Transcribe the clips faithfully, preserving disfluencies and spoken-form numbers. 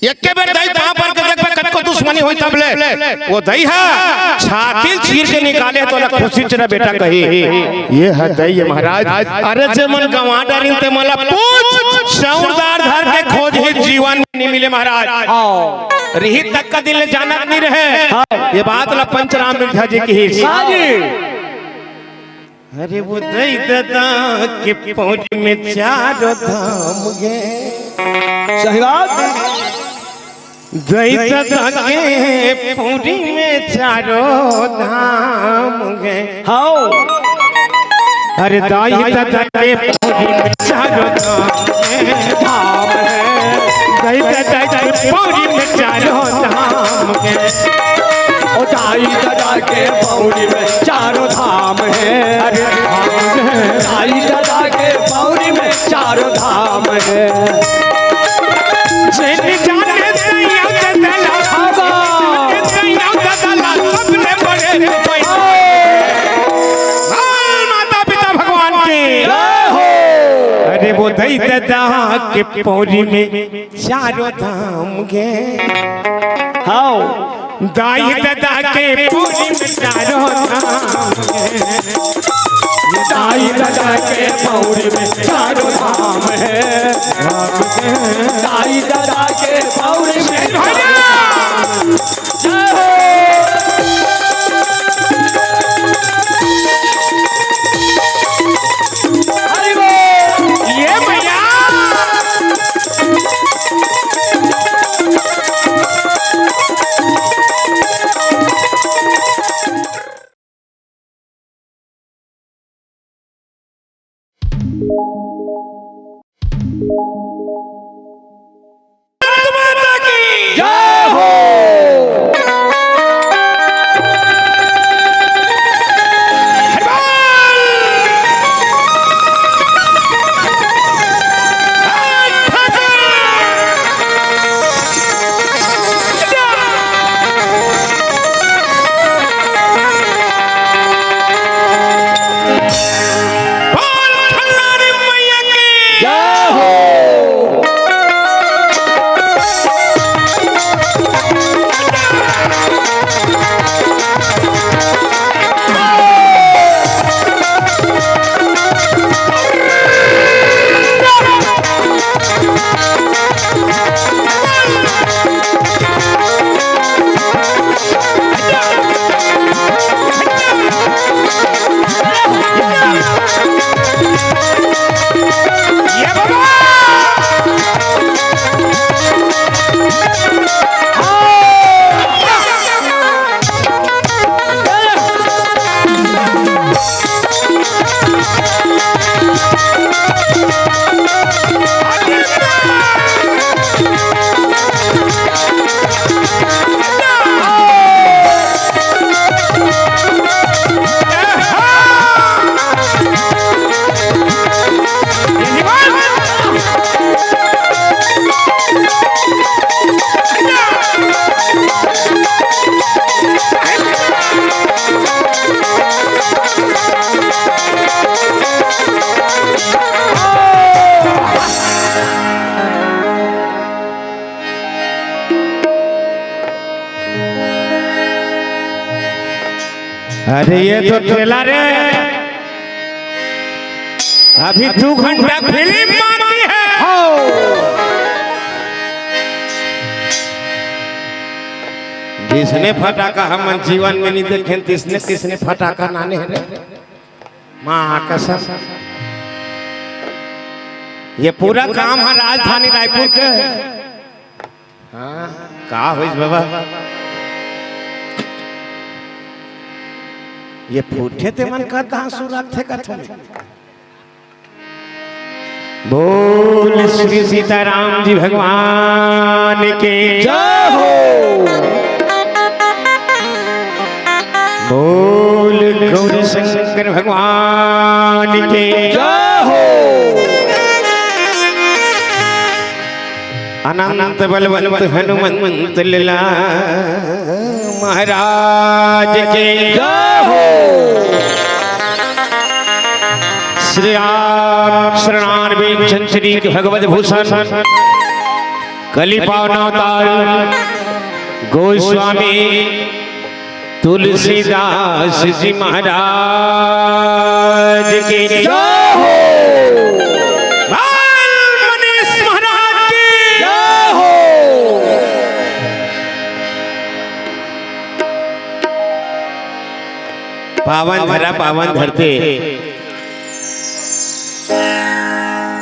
एके बेर दाई पाँव पर के देखबे, कतको दुश्मनी होई तब ले। वो दाई हा छाती चीर के निकाले तो ला खुशी चरा बेटा कही। ये है दाई ये महाराज। अरे जे मन गंवा डारिन ते मला पूछ, सौरदार धर के खोज ही जीवन में नहीं मिले महाराज। हाँ। रिही तक का दिन ले जानत नहीं रहे। हाँ। ये बात ला पंचराम मिर्झा जी की ही। हाँ जी। अरे वो दई ददा के पौड़ी में चारों धाम गे। सही बात। दई ददा के पौड़ी में चारों धाम गे। हाँ। अरे दाई ददा के पौड़ी में चारों धाम गे। धाम है। दई ददा के पौड़ी में चारों धाम गे। ओ दाई ददा के पौड़ी में चारों धाम है। अरे धाम है। दाई ददा के पौड़ी में चारों धाम है। जैसे जाने सैया के दला, बाबा। सैया के दला, सबले बड़े। बोल माता पिता भगवान की। जय हो। अरे वो दई ददा के पौड़ी में चारों धाम गे। हाँ। दाई ददा के पौड़ी में चारों धाम गे। दाई ददा के पौड़ी में चारों धाम है। दाई ददा के पौड़ी में भैया! जय हो। हरि बोल। ये भैया। माता की जय हो। बोल खल्लारी मैया की जय हो। अरे ये तो ट्रेलर है, अभी दो घंटा फिल्म बाकी है। हो। जिसने फटाका हमन जीवन में नहीं देखे, तिसने तिसने फटाका नाने हरे। माँ कसम, ये पूरा काम है राजधानी रायपुर के। हाँ, का होइस बाबा? ये फूटे ते मन का दांसू रखथे कथों। बोल श्री सीताराम जी भगवान के जय हो। बोल गौरी शंकर भगवान के जय हो। अनंत बलवंत हनुमंत लाला महाराज के जय हो। श्री राम शरणानबीन चंचरी के भगवत भूषण कली पावन अवतार गोस्वामी तुलसीदास जी महाराज की जय हो। बाल मनीष महाराज की जय हो। पावन धरा पावन धरती।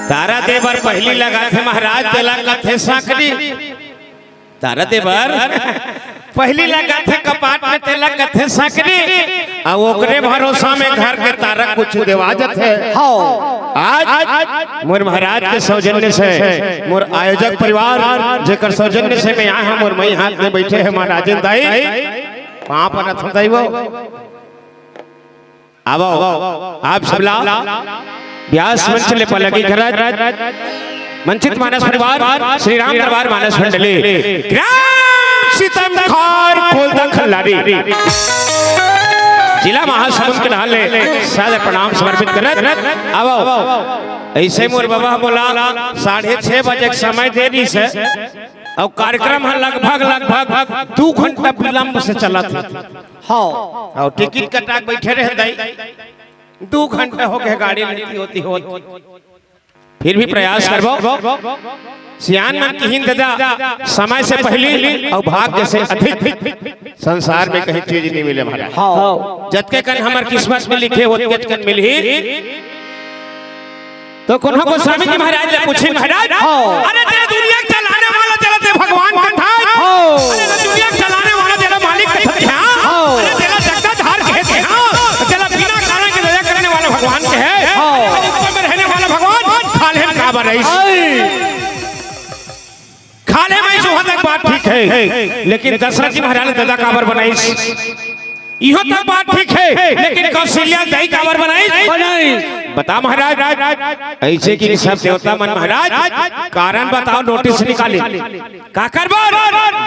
तारा दे बर पहिली लगाथे महाराज, तेला कथे सांकरी। तारा दे बर पहिली लगाथे कपाट में, तेला कथे सांकरी। अउ ओकरे भरोसा में घर के तारा कुछ देवा जथे। हाँ। आज मोर महाराज के सौजन्य से, मोर आयोजक परिवार जेकर सौजन्य से मैं आए हँव, मोर मई हाथ में बैठे हे महाराजेन दाई, पाँव परत हँव दाई वो। आवव, आप सबला व्यास मंच ले पलगी करत मंचित मानस परिवार, श्री राम दरबार मानस मंडली, ग्राम सीतम खार, कोलदा खल्लारी, जिला महासमुंद के नाम ले सादर प्रणाम समर्पित करत। आवव, अइसे मोर बबा मोला साढ़े छह बजे के समय दे दिस हे, अउ कार्यक्रम ह लगभग, लगभग दू घंटा विलंब से चलत हे। हाँ। अउ टिकट कटा के बैठे रहे दाई, दू घंटा हो गए गाड़ी लेती होती होत। फिर भी प्रयास करबो। सियान मन किहिन दादा, समय से पहिली अउ भाग्य से अधिक संसार में कहीं चीज नहीं मिले महाराज। हाँ। जतके कन हमर किस्मत में लिखे, ओतके कन मिलही। तो कोनो गोस्वामी जी महाराज ले पूछिन, महाराज, हाँ। अरे तेला दुनिया के चलाने वाला, तेला ते भगवान कथे। हाँ। अरे तेला दुनिया के चलाने वाला, तेला मालिक कथे। हाँ। अरे तेला जगदाधार कथे। हाँ। तेला बिना कारण के दया करने वाला भगवान कहे। हाँ। अरे ऊपर में रहने वाला भगवान खाल्हे काबर रहिस। आई। खाल्हे में सुहा तक बात ठीक हे, लेकिन दशरथ जी महाराज ने ददा काबर बनाइस? इहो तक बात ठीक हे, लेकिन कौशल्या दाई काबर बनाइस? बनाइस। बता महाराज, अइसे कि सब देवता मन महाराज, कारण बताओ, नोटिस निकाले। काकर बर?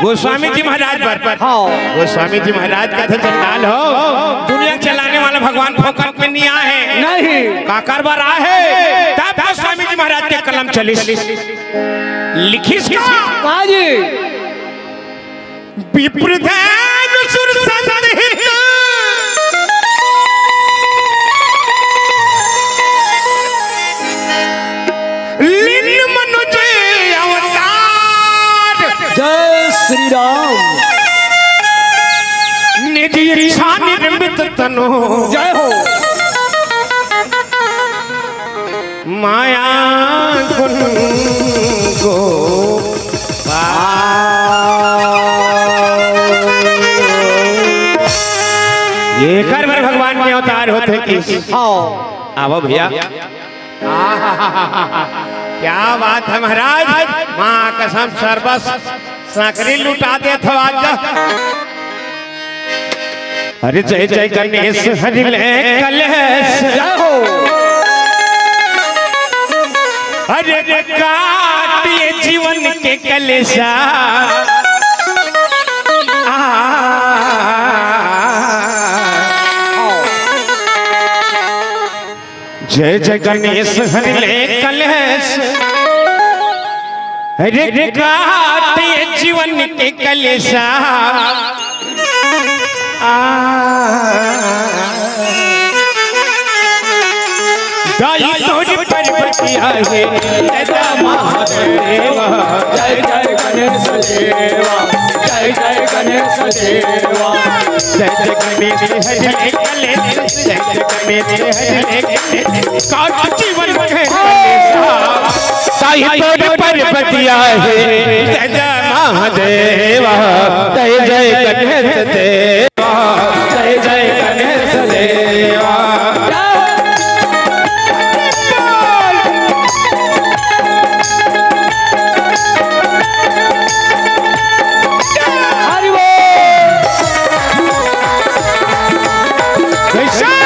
गोस्वामी जी महाराज बर। हाँ। गोस्वामी जी महाराज कथे, चंडाल हो, दुनिया चलाने वाला भगवान फोकट में नहीं आए हे। नहीं। काकर बर आए हे? तब गोस्वामी जी महाराज के कलम चलिस। लिखिस का? का जी? विप्रधन सुर संत हित। लीन मनुज अवतार। जय श्री राम। निज इच्छा निर्मित तनु। जय हो। माया गुण को पाओ। एकर बर भगवान के अवतार होथे कि हाँ। आवव भैया। आहाहाहा। क्या बात है महाराज, माँ कसम सरबस सांकरी लुटा देथव आज। अरे जय जय गणेश हरि ले कलेश। जय हो। अरे काटिए जीवन के कलेशा। आ। जय जय गणेश हरि ले कलेश। अरे काटिए जीवन के कलेशा। आ। दाई तोर पर्वतिया हे, दादा महादेवा। जय जय गणेश देवा, जय जय गणेश देवा। जय जय गणेश हरि ले कलेश, जय जय गणेश हरि ले कलेश। काट जीवन के कलेशा। दाई तोर पर्वतिया हे, दादा महादेवा। जय जय गणेश देवा। जय जय गणेश देवा। हरि बोल। जय श्याम।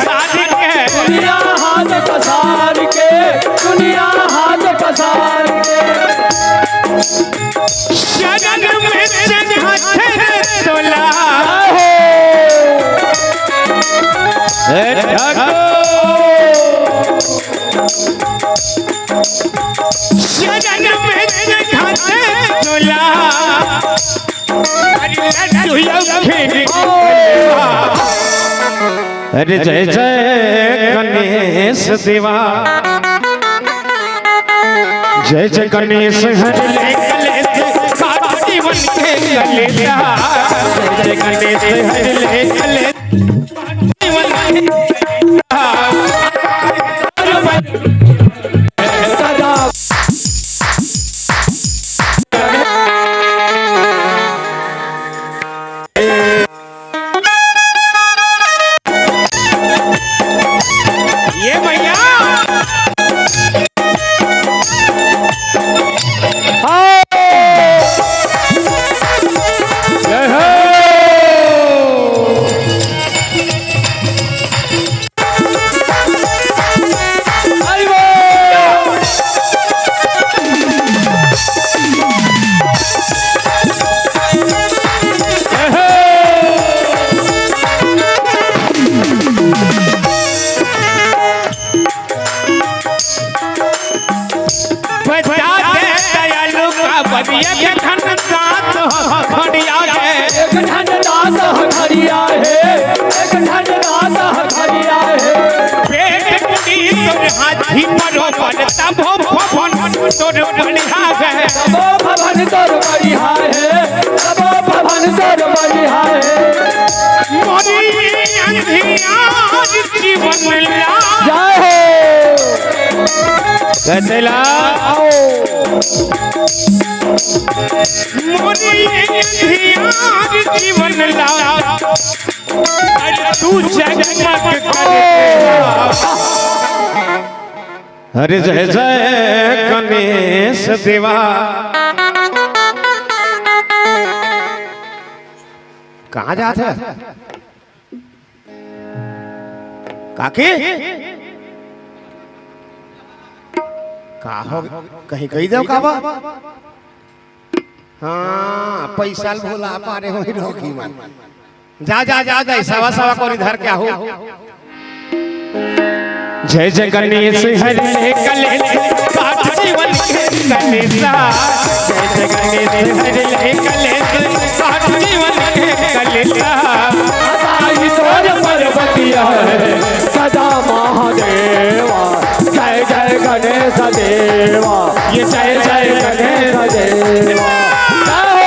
पसार के। दुनिया हाथ पसार के, दुनिया हाथ पसार के। शरण में चढ़त रे तोला। जय हो। हे ठाकुर। शरण में चढ़त रे तोला। अरे लड्डू अउर खीर। अरे जय जय गणेश देवा, जय जय गणेश हरि ले कलेश, काट जीवन के कलेश। जय जय गणेश हरि ले कलेश, काट जीवन के ये भैया। जय हो। बता दे दयालु का बनिया के धन साथ खड़िया है। एक धन दास खड़िया है, एक धन दास खड़िया है। पेट की तोर हाथी बरोबर तबो भवन तोर बढ़िया है। तबो भवन तोर बढ़िया है, तबो भवन तोर बढ़िया है। मोरी अंधियार जीवन ला। जय हो। कैसे ला? आओ। मोरी अंधियार जीवन ला। अरे तू जगमग करे। अरे जय जय गणेश देवा। कहाँ जात हे? काकी? का हो? कहीं कही देव का बा? हाँ, पैसा ल भुला पा रहे हो, रोकी मन। जा, जा, जा, जा, सवा, सवा कोरी धर के आहू। जय जय गणेश हरि ले कलेश, काट जीवन के कलेशा। जय जय गणेश हरि ले कलेश, काट जीवन के कलेशा। सदा ही तोर पर्वतिया है, सदा महादेवा। जय जय गणेश देवा, ये जय जय गणेश देवा। जय हो।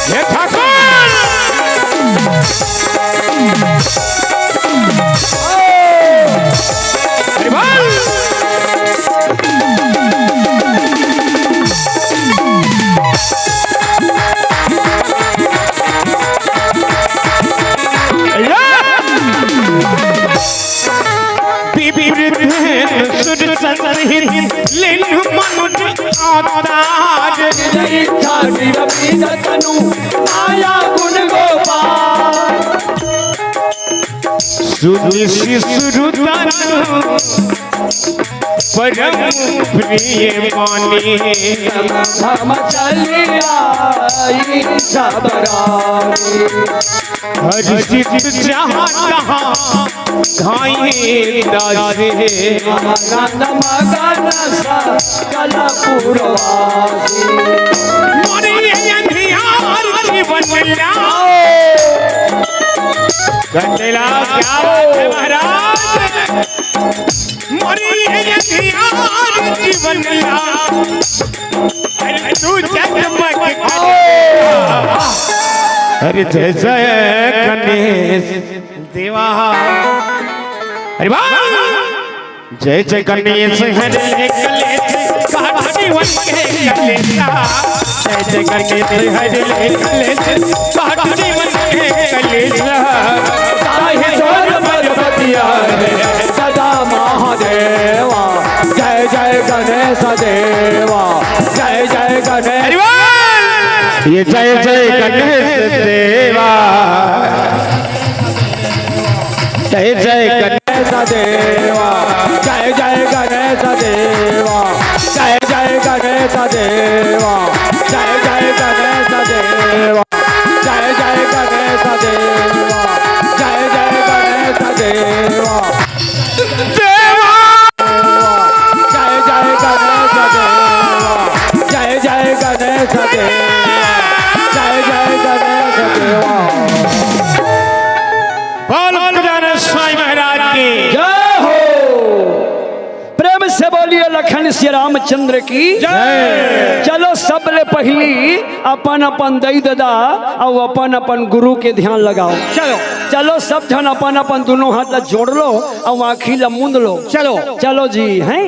हे ठाकुर। हरि बोल। विवृद्धेन सुरसंहित लीन मनुज अवतार। इच्छा निरमित तनु माया गुण गोपाल। सुनि शिशु तनु परम प्रिय मानी। धम चली आई सब रानी। हर्षित जहाँ तहाँ धाई दास। आनंद मगन सकल पुरवासी। मोरी अंधियार जीवन ला। कंडेला, क्या बात है महाराज। मोरी अंधियार जीवन ला। अरे तू जगमग कर। अरे जय जय गणेश देवा। अरे वाह। जय जय गणेश हरि ले कलेश, काट जीवन के कलेशा। जय जय गणेश हरि ले कलेश, काट जीवन के कलेशा। साहिब तोर पर्वतिया है, सदा महादेवा। जय जय गणेश देवा, जय जय गणेश। ये जय जय गणेश देवा, जय जय गणेश देवा, जय जय गणेश देवा, जय जय गणेश देवा, जय जय गणेश देवा, जय जय गणेश देवा, जय जय गणेश देवा। देवा। जय जय गणेश देवा, जय जय गणेश देवा, जय जय गणेश देवा। बोल गजानन स्वामी महाराज की। जय हो। प्रेम से बोलिए लखन श्री रामचंद्र की। जय। चलो, सबले पहिली अपन अपन दई ददा अउ अपन अपन गुरु के ध्यान लगाओ। चलो। चलो, सब झन अपन अपन दोनों हाथ ला जोड़ लो अउ आँखी ला मूंद लो। चलो। चलो जी, हैं?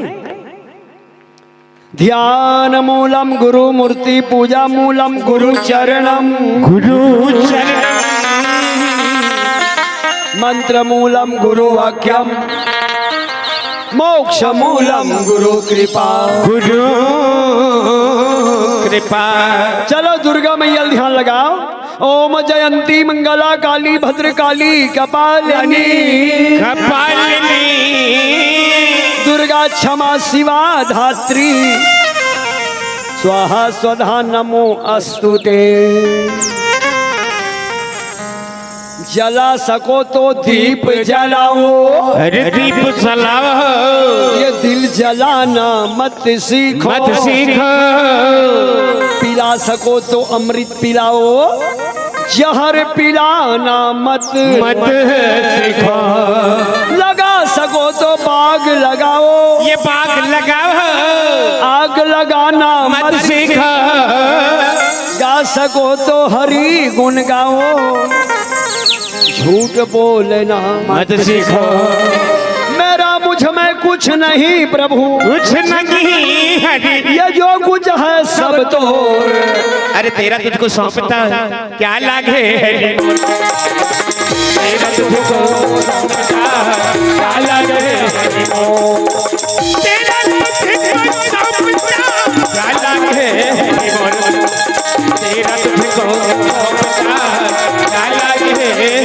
ध्यान मूलम गुरु मूर्ति, पूजा मूलम गुरु चरणम। गुरु चरणम। मंत्र मूलम गुरु वाक्यम, मोक्ष मूलम गुरु कृपा। गुरु कृपा। चलो, दुर्गा मैया ला ध्यान लगाओ। ओम जयंती मंगला काली भद्रकाली कपालिनी। कपालिनी। दुर्गा क्षमा शिवा धात्री। स्वाहा स्वधा नमो अस्तुते। जला सको तो दीप जलाओ। अरे दीप जलाओ। ये दिल जलाना मत सीखो। मत सीखो। पिला सको तो अमृत पिलाओ। जहर पिलाना मत। मत सीखो। लगा सको तो बाग लगाओ। ये बाग लगाओ। आग लगाना मत मत सीखो। गा सको तो हरि गुण गाओ। झूठ बोलना मत सीखो। मेरा मुझ में कुछ नहीं प्रभु। कुछ नहीं हरि। ये जो कुछ है सब तो। अरे तेरा तुझको सौंपता हूँ, क्या लागे हरि। तेरा तुझको सौंपता हूँ, क्या लागे हरि। तेरा तुझको सौंपता हूँ, क्या लागे हरि। तेरा तुझको सौंपता हूँ, क्या लागे हरि।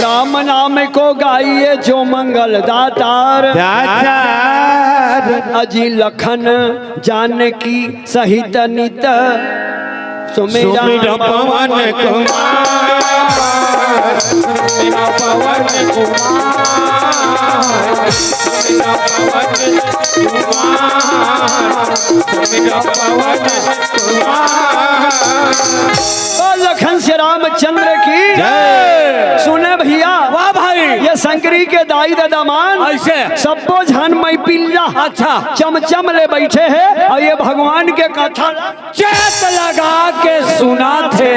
राम नाम को गाइए जो मंगल दातार। दातार। अजी लखन जानकी सहित नित सुमिरा सुमिरा पवन कुमार। सुमिरा पवन कुमार। सुमिरा पवन कुमार। सुमिरा पवन कुमार। ओ लखन से रामचंद्र की जय। सुने भैया, वाह भाई। ये शंकरी के दाई ददा मन ऐसे। सब्बो झन मई पिल्ला अच्छा। चमचम ले बैठे हे अउ ये भगवान के कथा ला चेत लगा के सुनाथे।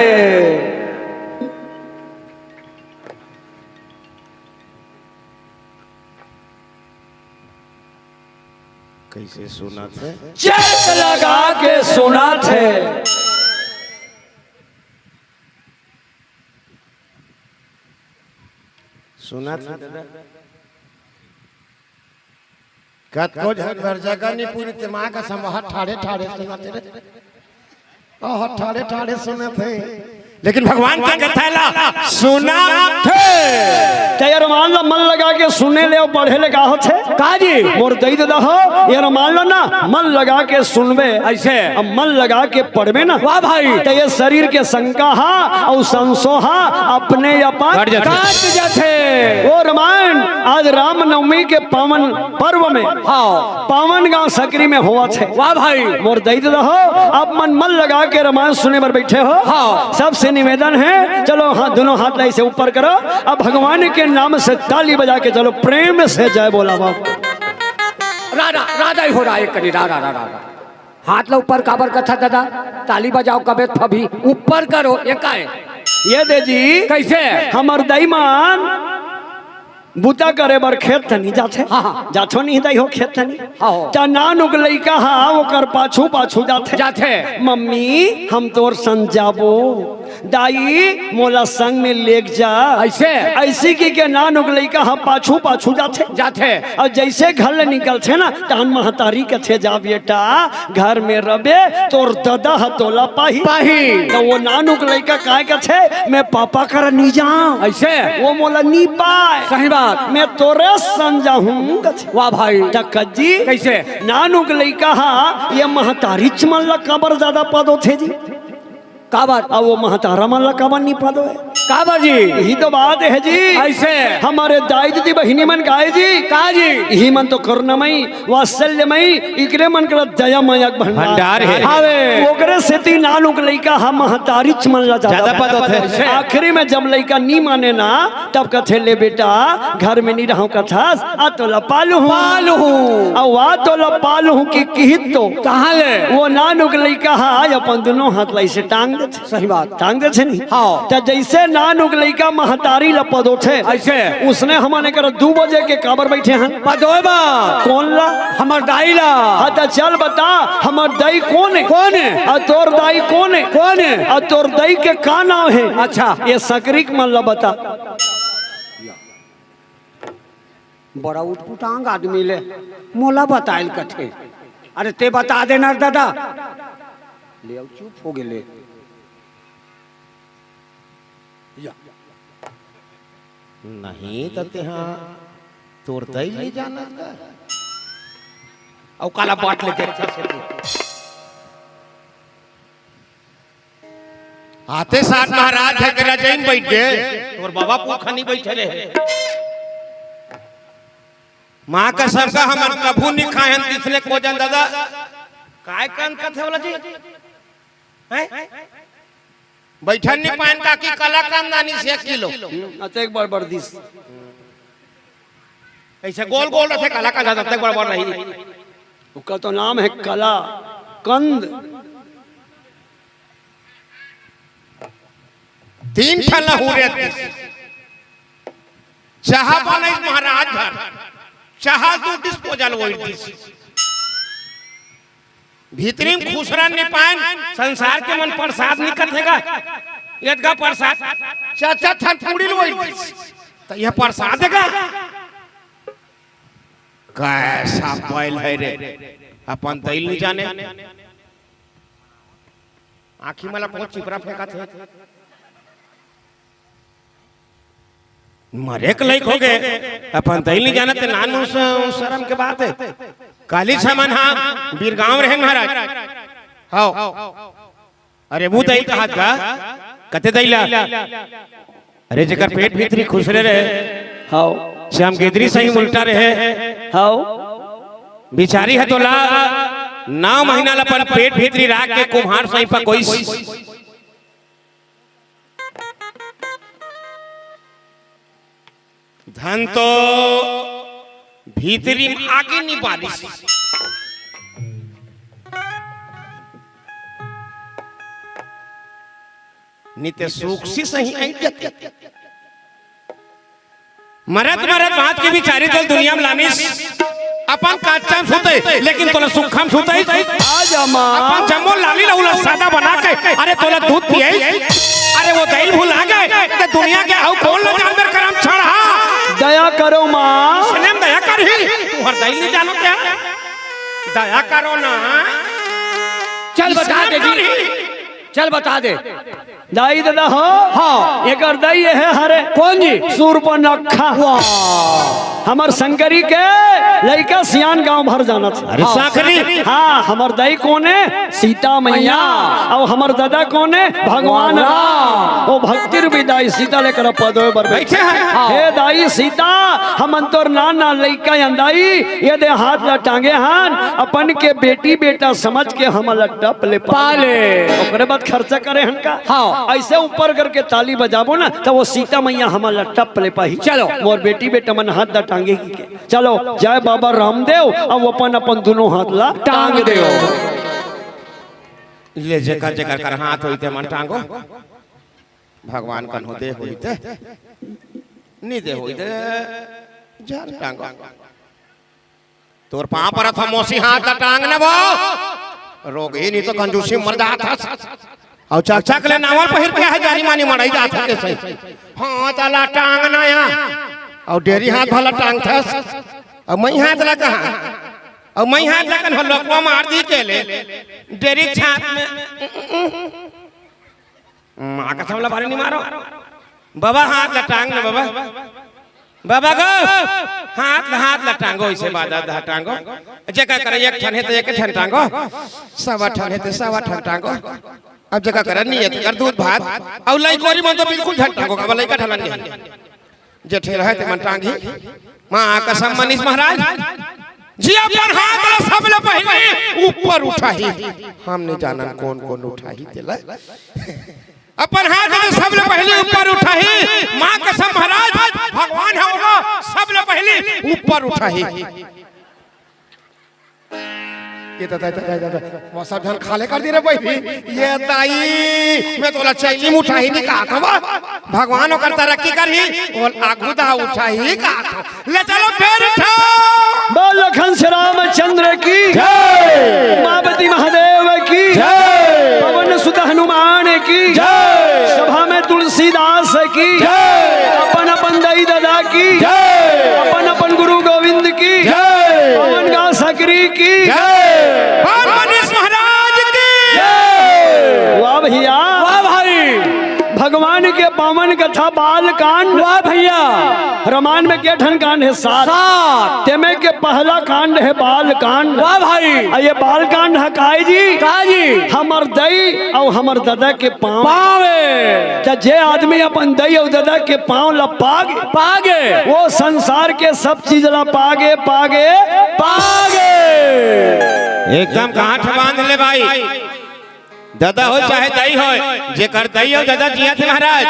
कैसे सुनाथे? चेत लगा के सुनाथे। सुनाथे दादा। कतको झन बर जगह नहीं पूरी ते माँ का संवाहर ठाड़े ठाड़े सुनाथे रे। ओह, ठाड़े ठाड़े सुनाथे। लेकिन भगवान के कथा ला सुनाथे। त ये रमान ला मन लगा के सुने ले अउ पढ़े ले का होथे? का जी? मोर दई ददा हो, ये रमान ला ना मन लगा के सुनबे। ऐसे? अब मन लगा के पढ़बे ना। वाह भाई। त ये शरीर के शंका हा अउ संशो हा अपने अपन कट जाथे। कट जाथे। ओ रमान, आज रामनवमी के पावन पर्व में हाँ। पावन गांव सकरी में होवत हे। वाह भाई। मोर दई ददा हो, आप मन मन लगा के रमान सुने बर बैठे हो। हाँ। सबसे निवेदन हे, चलो हाँ, दोनों हाथ ला ऐसे ऊपर करो, अब भगवान के नाम से ताली बजा के चलो, प्रेम से जय बोला बाप। राधा, राधा ही हो रहा है, एक कनी राधा, राधा, राधा। हाथ ला ऊपर काबर कथा दादा, ताली बजाओ कबे फभी, ऊपर करो, ये का हे? ये दे जी। कैसे? हमर दई मन बुता करे बर खेत तनी जाथे। हाँ, हाँ। जाथो नहीं दई हो खेत तनी। हाँ हो। त नानुक लइका हा ओकर पाछू पाछू जाथे। जाथे। मम्मी, हम तोर संग जाबो। दाई, मोला संग में लेग जा। अइसे? अइसे कहिके नानुक लइका ह पाछू पाछू जाथे। जाथे। अउ जइसे घर ले निकलथे ना, तहन महतारी कथे, "जा बेटा, घर में रबे, तोर ददा ह तोला पाही।" पाही। त वो नानुक लइका काय कथे, "मैं पापा करा नी जांव।" अइसे? वो मोला नी पाय। सही बात। "मैं तोरे संग जाहूं," कथे। वाह भाई। त कज्जी, कइसे? नानुक लइका ह ये महतारीच मन ला काबर जादा पद होथे जी? काबर? अब वो महतारा मन ला काबर नी पद होय? काबर जी? यही तो बात हे जी। अइसे? हमर दाई दीदी बहिनी मन काय जी? का जी? इही मन तो करुणामयी, वात्सल्यमयी, इकरे मन करा दया मया के भंडार। भंडार हे। हावे। ओकरे सेती नानुक लइका ह महतारीच मन ला जादा जादा पद होथे। आखिरी में जब लइका नी माने ना, तब कथे, "ले बेटा, घर में नी रहंव कथस, आ तोला पालहूं।" पालहूं। अउ आ तोला पालहूं कि किहित तो। कहां ले? वो नानुक लइका ह अपन दूनों हाथ ला अइसे टांग देथे। सही बात। टांग देथे नहीं? हां। त जइसे नानुक लइका महतारी ला पदोथे, अइसे? उसने हमन एकर दू बजे के काबर बइठे हन? पदोय बर। कोन ला? हमर दाई ला। हां, त चल बता, हमर दाई कोन हे? कोन हे? अउ तोर दाई कोन हे? कोन हे? अउ तोर दाई के का नांव हे? अच्छा। ये सकरी के मन ला बता। बड़ा उटपुटांग आदमी ले, मोला बताय ल कथे। अरे तें बता दे ना रे ददा। ले अउ चुप हो गेले। या। नहीं त तेहा तोर दाई ल नी जानत का? अउ काला बाट ले देखत हे तू। आते साथ महाराज धर के रजई म बइठ गे, तोर बाबा पुरखा नी बइठे रहे। मां कसम का हमन कभू नी खाए हन तिसने कोजन ददा। काय कन कथे वाला जी? हैं? बइठन नी पाएन काकी कलाकंद आनिस एक किलो। हम्म, अतेक बड़ बड़ दिस। अइसे गोल गोल रथे कलाकंद, अतेक बड़ बड़ नहीं। ओकर तो नाम हे कलाकंद। तीन ठन ला हुरे दिस। चाहा बनाइस महाराज घर, चाहा तू disposal होई दिस। भीतरी म खुसरन नी पाएन, संसार के मन प्रसाद नी कथे गा। एतका प्रसाद, चार चार ठन पूड़ी ल होई दिस। त ये प्रसाद हे गा? कैसा बैल हे रे, अपन दाई ल नी जाने। आँखी म ला बहुत चिपरा फेंकत हे। मरे के लइक हो गे, अपन दाई ल नी जानत हे, नानमुन स-, शरम के बात हे। काली छमन हा बीरगांव रहे महाराज। हव। अरे वो दाई कहात का, कते दाई ला? अरे जेकर पेट भीतरी खुसरे रहे, हव। श्याम गेदरी सही उल्टा रहे। हव। बिचारी ह तोला नौ महीना ल अपन पेट भीतरी राख के कुम्हार सही पकोइस। धन तो भीतरी म आगी नी बारिस। नित्य सुख सी सही अइट जते। मरत मरत बात के बिचारी तोला दुनिया म लानिस। अपन काच्चा म सुते, लेकिन तोला सुखा म सुते। आजा माँ। अपन जम्मो लाली लहू ला सादा बना के, अरे तोला दूध पिए। अरे वो दही भुला गए, ते दुनिया के अउ कोन ला जानवर करम छड़हा। दया करो माँ। इसने म दया करही, तुहर दही नहीं जानो क्या? दया करो ना। चल बता दे जी। चल बता दे। दाई ददा हो। हाँ। एकर दाई ये हे हरे। कौन जी? सूर्पनखा। वाह। हमर शंकरी के लइका सियान गांव भर जानत हे। अरे हाँ। शंकरी। हाँ, हमर दाई कोन हे? सीता मैया। मैया। अउ हमर ददा कोन हे? भगवान भगवान। राम। ओ भक्ति रूपी दाई सीता लेकर पदों पर बैठे हैं। हाँ। हे दाई सीता, हमन तोर नान नान लइका अन दाई, ये दे हाथ ला टांगे हन, अपन के बेटी बेटा समझ के हमन ला टप ले पाले। पाले। ओकरे बाद खर्चा करे हन का? हाँ। अइसे ऊपर करके ताली बजाबो ना, त वो सीता मैया हमन ला टप ले पाही। चलो। मोर बेटी बेटा मन हाथ ला टांगे ही के। चलो, जय बाबा रामदेव, अब अपन अपन दूनों हाथ ला टांग देव। ले जेकर जेकर कर हाथ होई ते मन टांगो। भगवान कन्हो दे होई ते, नी दे होई ते, झन टांगो। तोर पाँव परत हँव मौसी, हाथ ला टांग न वो। रोगही नहीं तो कंजूसी मर जात हस। अउ चकचक ले नावर पहिर के हे, जानी मानी मड़ई जात हो कइसे। हाथ ला टांगना या, अउ डेरी हाथ भला टांगथस, अउ मई हाथ ला कहाँ, अउ मई हाथ ला कन हो लोकवा मार दी के ले, डेरी छात में। माँ कसम ला बारी नहीं मारो। बाबा हाथ ला टांग ना बाबा। बाबा गो, हाथ ला, हाथ ला टांगो, इसे बादा दा टांगो। जेकर करे एक ठन हे त एक ठन टांगो, सवा ठन हे त सवा ठन टांगो। अब जेकर करे नियत कर दूध भात, अउ लइकोरी मन तो बिल्कुल झन टांगो, काबर लइका ठन नंगे हे। जे ठेल हे ते मन टांगी। माँ कसम मनीष महाराज जी अपन हाथ ला सबले पहिले ऊपर उठाही। हम नहीं जानन कोन कोन उठाही तेला। अपन हाथ ला सबले पहिले ऊपर उठाही। माँ कसम महाराज, भगवान हे वो, सबले पहिले ऊपर उठाही। ये दादा, दादा, दादा, वो सब झन खाले कर दी रे बहिनी। ये दाई, मैं तोला चैली में उठाही नहीं कहा था, भगवान ओकर तरक्की करही, वो आगू दा उठाही कहा था। ले चलो फेर उठा। बोल लखन श्री रामचंद्र की जय। उमापति महादेव की जय। पवन सुत हनुमान की जय। सभा में तुलसीदास की जय। अपन अपन दई ददा की जय। अपन अपन गुरु गोविंद की जय। पवन गा सकरी की जय। भगवान मनीष महाराज की जय। वाह भैया। वाह भाई। भगवान के पावन कथा बाल कांड। वाह भैया। रामायण में के ठन कांड हे? सात। सात। तेमे के पहला कांड हे बाल कांड। वाह भाई। अउ ये बाल कांड हे काय जी? काय जी? हमर दई अउ हमर ददा के पाँव। पाँव। त जे आदमी अपन दई अउ ददा के पाँव ला पागे, पागे। वो संसार के सब चीज ला पागे, पागे, पागे। एकदम गांठ बांध ले भाई। ददा हो चाहे दई हो, जेकर दई अउ ददा जियत हे महाराज,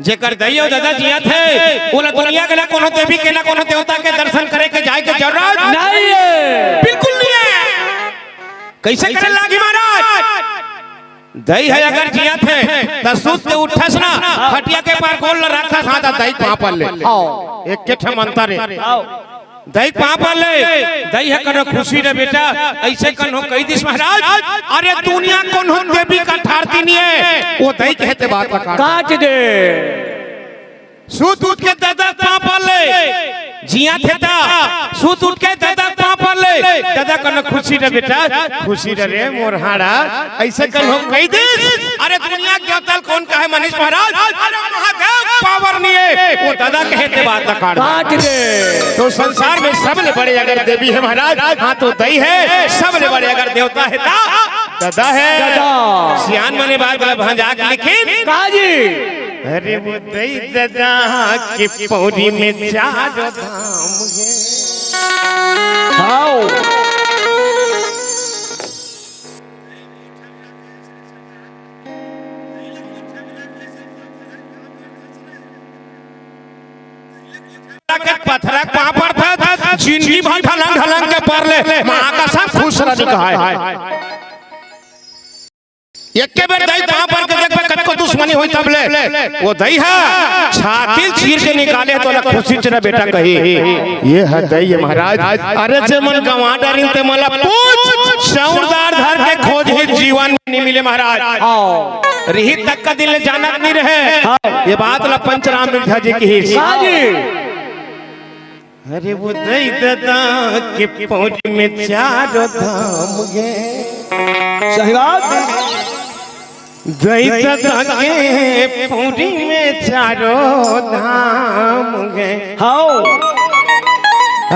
जेकर दई अउ ददा जियत हे, ओला दुनिया के ना कोनो देवी के, ना कोनो देवता के दर्शन करे के, जाए के जरूरत नहीं हे। बिल्कुल नहीं हे। कइसे करे लागी महाराज? दई हे अगर जियत हे, त सुत के उठस ना, खटिया के पार गोड़ ला रखस, हाँ, त दई के पाँव पर ले। हाँ। एक के ठे मंतर हे। हाँ। दई के पाँव पर ले, दई हे कनो खुशी रे बेटा, अइसे कनो कहि दिस महाराज, अरे दुनिया कोनो देवी का ठारती नहीं हे, वो दई के हे ते बात ला काट। काट दे। सुत उठ के ददा के पाँव पर ले, जियत हे त, सुत उठ के ददा के पाँव पर ले, ददा कनो खुशी रे बेटा, खुशी रे रे मोर हाड़ा, अइसे कनो कहि दिस, अरे दुनिया के अवतार कोन कहे मनीष महाराज, अरे महादेव के पावर नहीं हे, वो ददा के हे ते बात ला काट। काट दे। तो संसार में सबले बड़े अगर देवी हे महाराज, हाँ तो दई हे, सबले बड़े अगर देवता हे त ददा हे। ददा। सियान मन ए बात ला भंजा के लेकिन का जी? अरे वो दई ददा के पौरी में चारों धाम हे। हाव। पथरा के पाँव परथे, जिंदगी भर ढलंग ढलंग के पर ले, माँ कसम खुश रह निकाय। एके बेर दई पाँव पर के देखबे, कतको दुश्मनी होई तब ले, वो दई हे छाती चीर के निकाले, तोला खुशी च रे बेटा कही। ये हे दई हे महाराज। अरे जे मन गंवा डारिन ते मन ला पूछ, सौंरदार धर के खोजही, जीवन में नहीं मिले महाराज। हाँ। रिहिस ततका दिन ले जानत नहीं रहे। हाँ। ये बात ला पंचराम बिरसा जी कहिस। हाँ जी। अरे वो दई ददा के पौरी में चारों धाम हे। सही बात। दई ददा के पौरी में चारों धाम हे। हाव।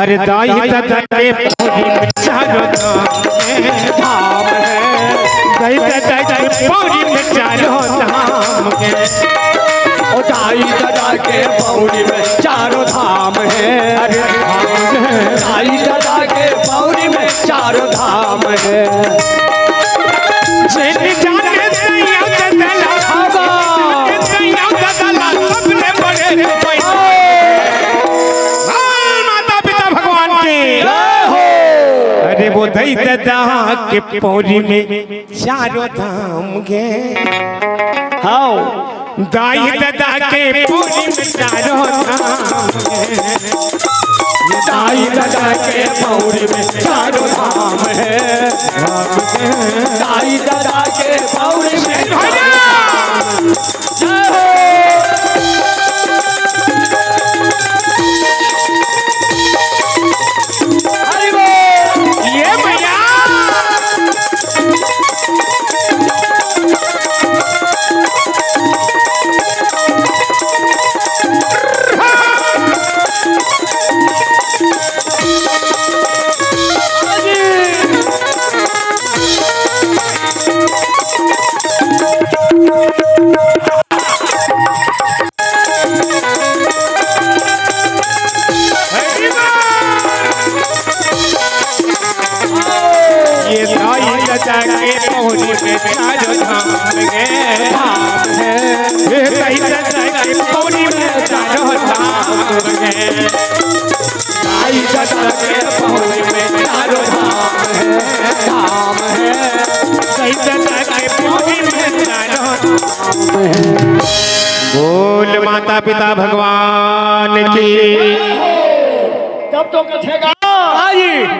अरे दई ददा के पौरी में चारों धाम हे, धाम हे। दई ददा के पौरी में चारों धाम हे। ओ दई ददा के पौरी में चारों धाम हे। अरे धाम हे। दई ददा के पौरी में चारों धाम हे। जेन जाने सैया ददला, सैया ददला, सबले बड़े। बोल माता पिता भगवान की। जय हो। अरे वो दई ददा के पौरी में चारों धाम हे। हाव। दई ददा के पौरी में चारों धाम हे। दई ददा के पौरी में चारों धाम हे। दई ददा के पौरी में ये दाई ददा के पौनी में चारों धाम गे। धाम है। ये दाई ददा के पौनी में चारों धाम गे। दाई ददा के पौनी में चारों धाम है। धाम है। दाई ददा के पौनी में चारों धाम है। बोल माता पिता भगवान की। तब तो कथेगा,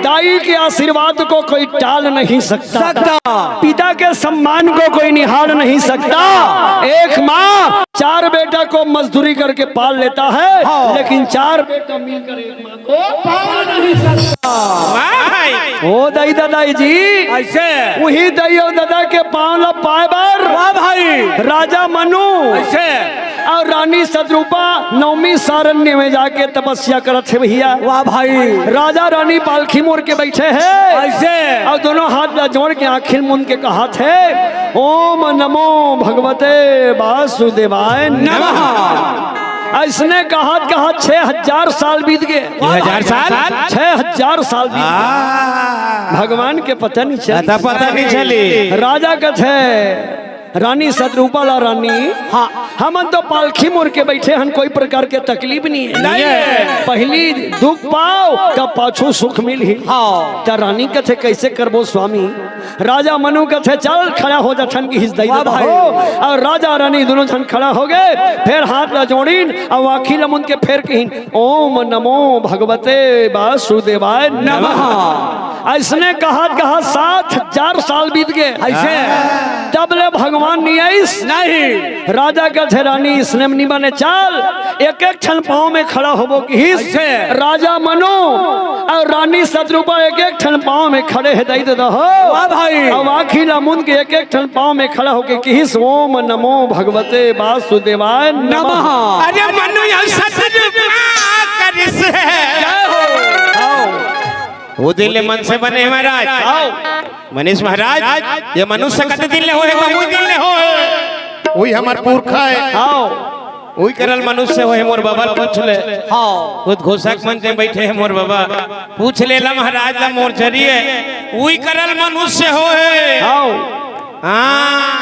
दाई के आशीर्वाद को कोई टाल नहीं सकता। सकता। पिता के सम्मान को कोई निहार नहीं सकता। एक माँ चार बेटा को मजदूरी करके पाल लेता है, हाँ। लेकिन चार बेटा मिलकर एक माँ को पाल नहीं सकता। वाह भाई। ओ दाई ददा जी, ऐसे। वही दाई और ददा के पाँव ला पाए बर, वाह भाई। राजा मनु, ऐसे। और रानी सतरूपा नवमी सारण्य में जाके तपस्या करत हे भैया। वाह भाई। राजा रानी पालखी मोर के बैठे हे। ऐसे। और दोनों हाथ ला जोड़ के आँखी ल मूंद के कहत हे, "ओम नमो भगवते वासुदेवाय नमः।" नमः। अइसने कहत कहत छह हजार साल बीत गे। छह हजार साल? छह हजार साल बीत गे। आ। भगवान के पता नहीं चली। पता, पता नहीं चली। राजा कथे, रानी सतरूपा ला रानी, हाँ। हमन तो पालखी मोर के बैठे हन, कोई प्रकार के तकलीफ नहीं है। नहीं है। पहली दुख पाओ, तब पाछू सुख मिलही। हाँ। त रानी कथे, "कैसे करबो स्वामी?" राजा मनु कथे, "चल, खड़ा हो जा, ठन की हिस दई वाह देता भाई। हो।" और राजा रानी दोनों झन खड़ा हो गए, फिर हाथ ला जोड़िन, और आँखी ला मूंद के फेर कहिन, "ओम नमो भगवते वासुदेवाय नमः।" नमः। अइसने कहत कहत सात हजार साल बीत गए। ऐसे। तब ले भगवान नहीं आइस। नहीं। राजा कथे, "रानी, इसने में नहीं बने, चल, एक एक ठन पाँव में खड़ा होबो किहिस।" ऐसे। राजा मनु और रानी सतरूपा एक एक ठन पाँव में खड़े हे, दई ददा हो। वाह भाई। अब आँखी ला मूंद के एक एक ठन पाँव में खड़ा होके किहिस, "ओम नमो भगवते वासुदेवाय नमः।" नमः। अरे मनु, ये सतरूपा करिस हे। जय हो। आओ। वो दिन ले मन से बने महाराज। आओ। मनीष महाराज, ये मनुष्य कते दिन ले होए, कमू दिन ले होए। वही हमार पुरखा है। आओ। वही करल मनुष्य होए, मोर बाबा पूछ ले। हाँ। खुद घोषक मन ते बैठे हैं मोर बाबा। पूछ ले ला महाराज ला मोर चरिए। वही करल मनुष्य होए। आओ। हाँ।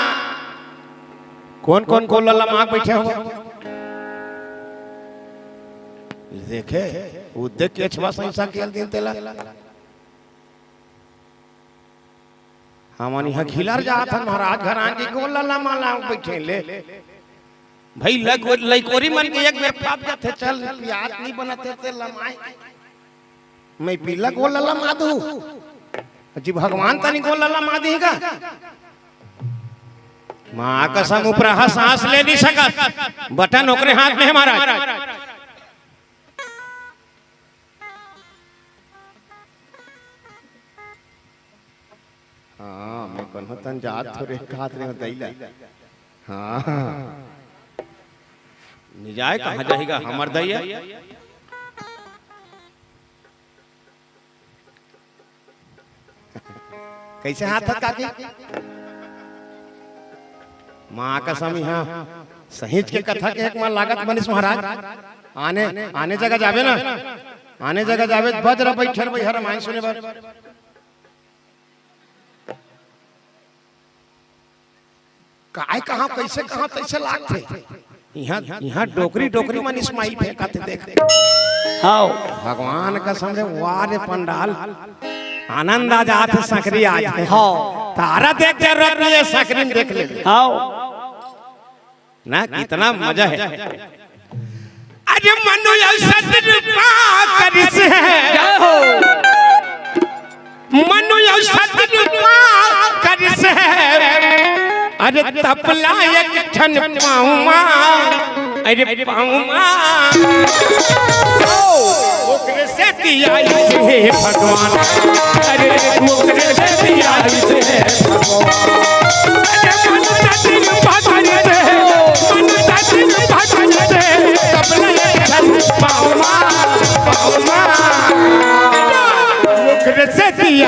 कौन कौन गोला ला माग बैठे हो? देखे, वो देख के अछवा सही सा खेल दिन तेला। हमन इहाँ खिलर जात हन महाराज घर आन के गोला ला माला बैठे ले। भाई लग-, लइकोरी मन के एक बेर पाप जाथे, चल, पियात नहीं बनत हे, ते लमाए। मैं पीला गोला लमा दू। जी भगवान तनी गोला लमा दी का? माँ कसम, उपराहा सांस ले नहीं सकत। बटन ओकरे हाथ में है महाराज। हाँ, मैं कहूँ तन जात थोरे कात रे दैला। हाँ। निजाय कहाँ जाहिगा हमर दैया? कैसे हाथ हथ काकी? माँ कसम, हाँ। सहीच के कथा के एक मन लागत मनीष महाराज। आने, आने जगह जाबे ना। आने जगह जाबे, बज रहा बैठे रहा, हर माई सुने बर। काय कहाँ, कैसे कहाँ, कैसे लागथे? यहाँ, यहाँ डोकरी, डोकरी मन smile फेंकत हे, देख। हाव। भगवान कसम रे, वाह रे पंडाल। आनंद आ जात हे, सकरी आज। हाव। तारा देख जरूरत नहीं है, सकरी में देख ले। हाव। ना, कितना मजा है। अरे मनु अउ सतरूपा करिस हे। जय हो। मनु अउ सतरूपा करिस हे। अरे तपला एक ठन पाँव मा। अरे पाँव मा। ओकरे सेती आइस हे भगवान। अरे ओकरे सेती आइस हे भगवान। अरे मनु सतरूपा करिस हे।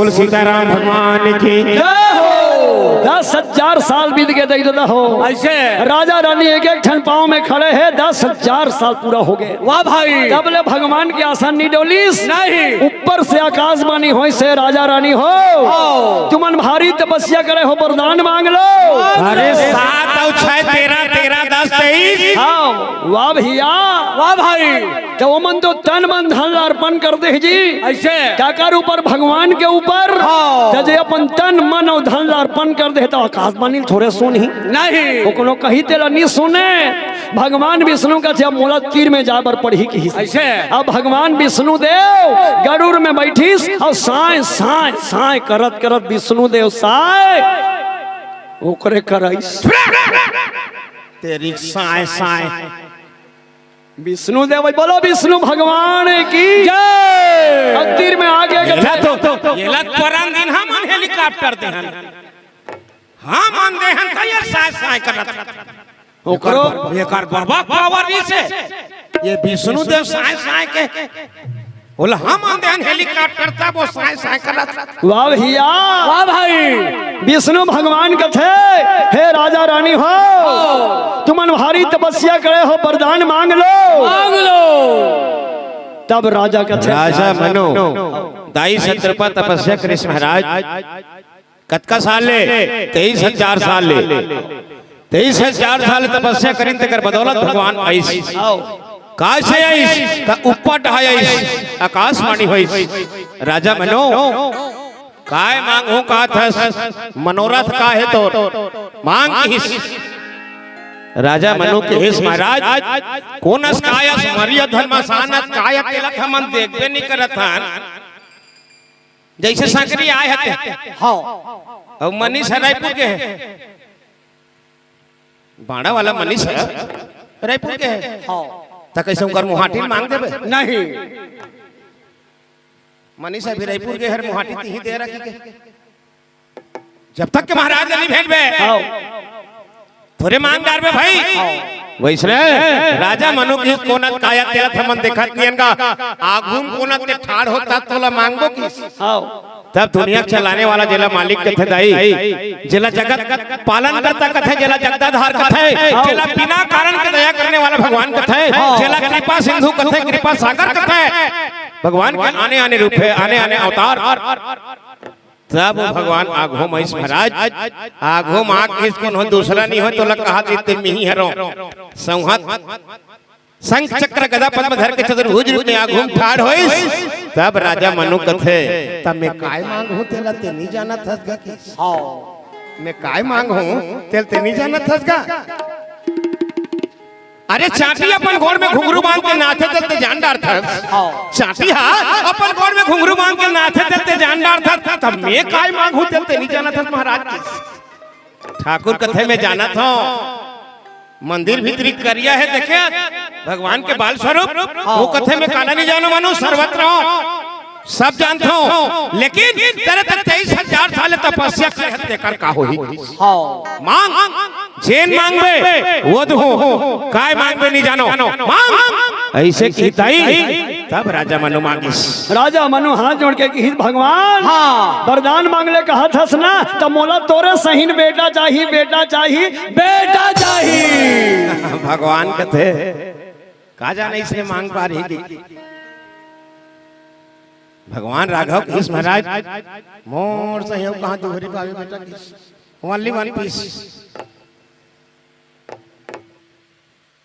सीताराम भगवान की। जय हो। दस हजार साल बीत गए, दई ददा हो। ऐसे। राजा रानी एक एक ठन पाँव में खड़े हैं, दस हजार साल पूरा हो गए। वाह भाई। तब ले भगवान के आसन नहीं डोलिस। नहीं। ऊपर से आकाशवाणी होइस हे, राजा रानी हो, हो। तुमन भारी तपस्या करे हो, वरदान मांग लो। अरे, सात और छह, तेरह, तेरह, दस, तेईस। हाँ, वाह भैया। वाह भाई। त ओमन तो तन मन धन ला अर्पण कर दे जी। ऐसे। काकर ऊपर? भगवान के ऊपर। हाँ। त जे अपन तन मन अउ धन ला अर्पण कर दे त आकाशवाणी थोरे सुनही। नहीं। वो कोनो कही तेला नहीं सुने। भगवान विष्णु कथे, "अब मोला तीर में जाए बर पड़ही," किहिस। ऐसे। अब भगवान विष्णु देव गरुड़ में बैठिस अउ साय, साय, साय करत करत विष्णु देव साय ओकरे करइस। तेरी साय, साय। विष्णु देव, बोलो विष्णु भगवान की जय। अउ तीर में आगे एला तो, एला परन दिन हमन हेलीकॉप्टर देहन, हमन देहन त ये साय साय करत। ओकरो एकर, एकर बाबा पावर इसे, ये विष्णु देव साय साय के बोला, हम आंदे हन हेलीकॉप्टर, तब वो साय साय करत। वाह भैया। वाह भाई। विष्णु भगवान कथे, "हे राजा रानी हो, तुमन भारी तपस्या करे हो, वरदान मांग लो।" मांग लो। तब राजा कथे, राजा मनु, दाई सत्रपा तपस्या करिस महाराज। कतका साल ले? तेईस हजार साल ले। तेईस हजार साल तपस्या करिन, तेकर बदौलत भगवान आइस। आओ। कासे आइस? त ऊपर डहा आइस, आकाशवाणी होइस। राजा मनो, काय मांगहूं कहत हस? मनोरथ का हे तोर? मांग किहिस। राजा मनु किहिस, महाराज, कोन अस काय अस मर्याद धर्म सानत काय अकेला हमन देखबे नहीं करत हन। जैसे सांकरी आए हते। हाँ। अउ मनीष ह रायपुर के हे। बाड़ा वाला मनीष ह रायपुर के हे। हाँ। त कैसे उनकर मुहाटी मांग देबे? नहीं। मनीष अभी रायपुर के हर मुहाटी तिही दे रखी के। जब तक के महाराज नहीं भेंटबे। हाँ। थोरे मांग डारबे भाई। वैसने राजा मनु किहिस, कोन अस काय अस तेला त हमन देखत नियन गा। आघू म कोन अस ते ठाढ़ होता तोला मांगबो किहिस। हाँ। तब दुनिया के चलाने वाला जेला मालिक कथे दाई, जेला जगत पालन करता कथे, जेला जगदाधार कथे, जेला बिना कारण के दया करने वाला भगवान कथे, जेला कृपा सिंधु कथे, कृपा सागर कथे। भगवान के आने आने रूप हे, आने आने अवतार। तब वो भगवान आघू म आइस महाराज, आघू म आके कोनो दूसरा नहीं हो, तोला कहा जीते मिही हरो। संहत शंख चक्र गदा पद्म धर के चतुर्भुज रूप में आघू म ठाढ़ होइस। तब राजा मनु कथे, तब मैं काय मांगहूं तेला ते नहीं जानत हस गा कि? हाँ। मैं काय मांगहूं तेला ते नहीं जानत हस गा? अरे चांटी अपन गोड़ में घुंघरू बांध के नाचे तेला ते जान डारथस। हाँ। चांटी हा अपन गोड़ में घुंघरू बांध के नाचे तेला ते जान डारथस। तब मैं काय मांगहूं तेला ते नहीं जानत हस महाराज कि? ठाकुर कथे मैं जानत हूं, मंदिर भीतरी करिया हे देखे, भगवान के बाल स्वरूप, वो कथे मैं काला नहीं जानो मानो सर्वत्र हूं। सब जानत हूं, लेकिन तेरे त तेईस हजार साल तपस्या करे हस, तेकर का होही? हाँ। मांग, जेन मांगबे, वो दूहूं। काय मांगबे नहीं जानो, मांग। ऐसे किहिस दाई, तब राजा मनु मांगिस। राजा मनु हाथ जोड़ के किहिस, भगवान, हाँ। वरदान मांग ले कहत हस ना, त मोला तोरे सहीन बेटा चाही, बेटा चाही, बेटा चाही। भगवान कथे, का जाने इसने मांग पारही कि? भगवान राघव किहिस महाराज, मोर सही अउ कहां दुहरी पावे बेटा किहिस। Only one piece।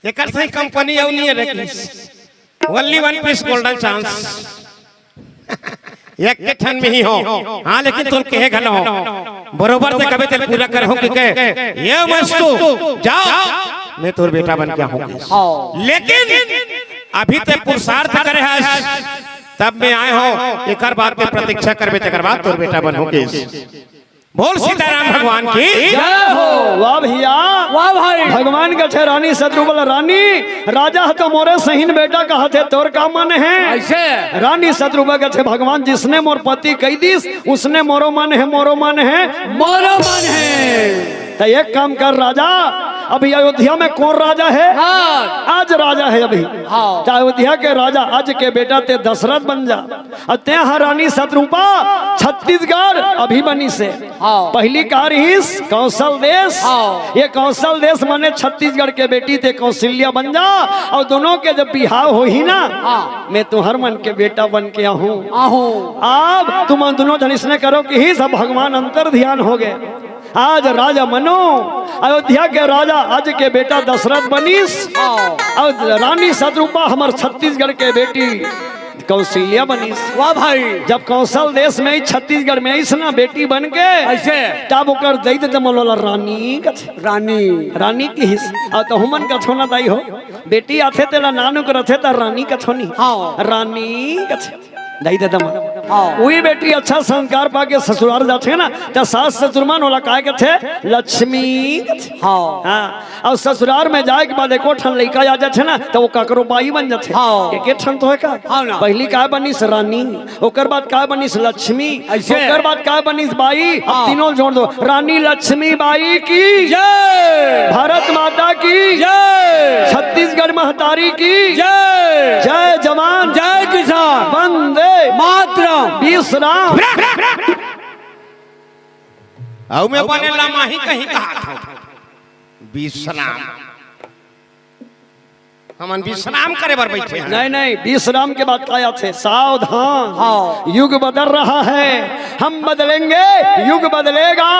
एकर सही कंपनी अउ नहीं हे रे किहिस। Only one piece golden chance। एक के ठन में ही हो। हाँ, लेकिन तोर कहे घलो हो। बरोबर ते कबे तेल पूरा करहूं कि के, ये मस्तू, जा, मैं तोर बेटा बन के आहूं। लेकिन अभी ते पुरुषार्थ करे हस, तब मैं आए हूं, एकर बाद ते प्रतीक्षा करबे, तेकर बाद तोर बेटा बनहूं किहिस। बोल सीताराम भगवान की। जय हो। वाह भैया। वाह भाई। भगवान कथे रानी सतरूपा ल, रानी, राजा ह तो मोरे सहीन बेटा कहत हे, तोर का मन हे? ऐसे। रानी सतरूपा कथे, भगवान जिसने मोर पति कहि दिस, उसने मोरो मन हे, मोरो मन हे। मोरो मन हे। त एक काम कर राजा, अभी अयोध्या में कौन राजा है? हाँ। अज राजा है अभी। हाँ। त अयोध्या के राजा अज के बेटा तें दशरथ बन जा। अउ तें ह रानी शतरूपा, छत्तीसगढ़ अभी बनिस हे। हाँ। पहिली का रिहिस? कौशल देश। हाँ। ये कौशल देश माने छत्तीसगढ़ के बेटी तें कौशल्या बन जा, अउ दूनों के जब बिहाव होही ना, हाँ। मैं तुम्हर मन के बेटा बन के आहूँ। आहूँ। अब तुमन दूनों झन इसने करो किहिस, अब भगवान अंतर ध्यान हो गे। आज राजा मनु, अयोध्या के राजा अज के बेटा दशरथ बनिस, हाँ। अउ रानी शतरूपा हमर छत्तीसगढ़ के बेटी कौशल्या बनिस। वाह भाई। जब कौशल देश में ही, छत्तीसगढ़ में आइस ना बेटी बन के, अइसे? तब ओकर दई ददा मन ओला रानी कथे। रानी। रानी किहिस। अउ तहूँ मन कथो ना दाई हो, बेटी आथे तेला नानू के रथे त रानी कथो नी। हाँ। रानी कथे। दई ददा मन। हाँ। उही बेटी अच्छा संस्कार पाके ससुरार जाथे ना, त सास ससुर मन ओला काय कथे? लक्ष्मी कथे। हाँ। हाँ। अउ ससुरार में जाए के बाद एको ठन लइका आ जाथे ना, त ओ काकरो बाई बन जाथे। हाँ। एके ठन तो हे का? हाँ ना। पहिली काय बनिस? रानी। ओकर बाद काय बनिस? लक्ष्मी। अइसे? ओकर बाद काय बनिस? बाई। अब हाँ। तीनों जोड़ दो। रानी लक्ष्मी बाई की जय। भारत माता की जय। छत्तीसगढ़ महतारी की जय। जय जवान। जय किसान। वंदे मातरम। विश्राम। अउ मैं बने लमाही कहीं कहा था। विश्राम। हमन विश्राम करे बर बइठे हन। नहीं, नहीं, विश्राम के बाद का आथे? सावधान। हाँ। युग बदल रहा है, हम बदलेंगे, युग बदलेगा,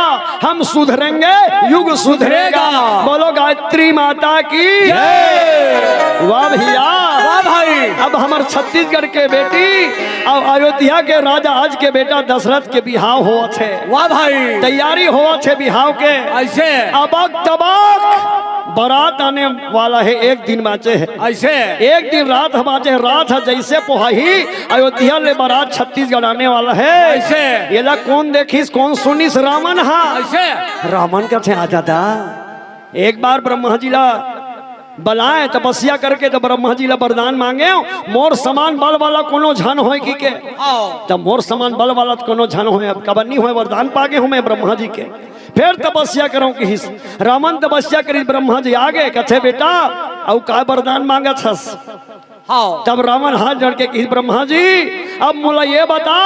हम सुधरेंगे, युग सुधरेगा। सुधरेगा। बोलो गायत्री माता की जय। वाह भैया। वाह भाई। अब हमर छत्तीसगढ़ के बेटी अउ अयोध्या के राजा अज के बेटा दशरथ के बिहाव होवत हे। वाह भाई। तैयारी होवत हे बिहाव के। अइसे? अबक तबक बारात आने वाला हे, एक दिन बाँचे हे। अइसे? एक दिन रात ह बाँचे हे, रात ह जइसे पोहाही, अयोध्या ले बारात छत्तीसगढ़ आने वाला हे। अइसे? एला कोन देखिस, कोन सुनिस? रावण ह। अइसे? रावण कथे, आ दादा, एक बार ब्रह्मा जी ला बलाए, तपस्या करके त ब्रह्मा जी ला वरदान मांगे, मोर समान बल वाला कोनो झन होय कहिके। हाँ। त मोर समान बल वाला त कोनो झन होय, अब काबर नी होय, वरदान पागे हँव मैं ब्रह्मा जी के। फेर तपस्या करँव किहिस। रावण तपस्या करिस, ब्रह्मा जी आगे, कथे, बेटा, अउ का वरदान मांगत हस? हाँ। तब रावण हाथ जोड़ के किहिस, ब्रह्मा जी, अब मोला ये बता,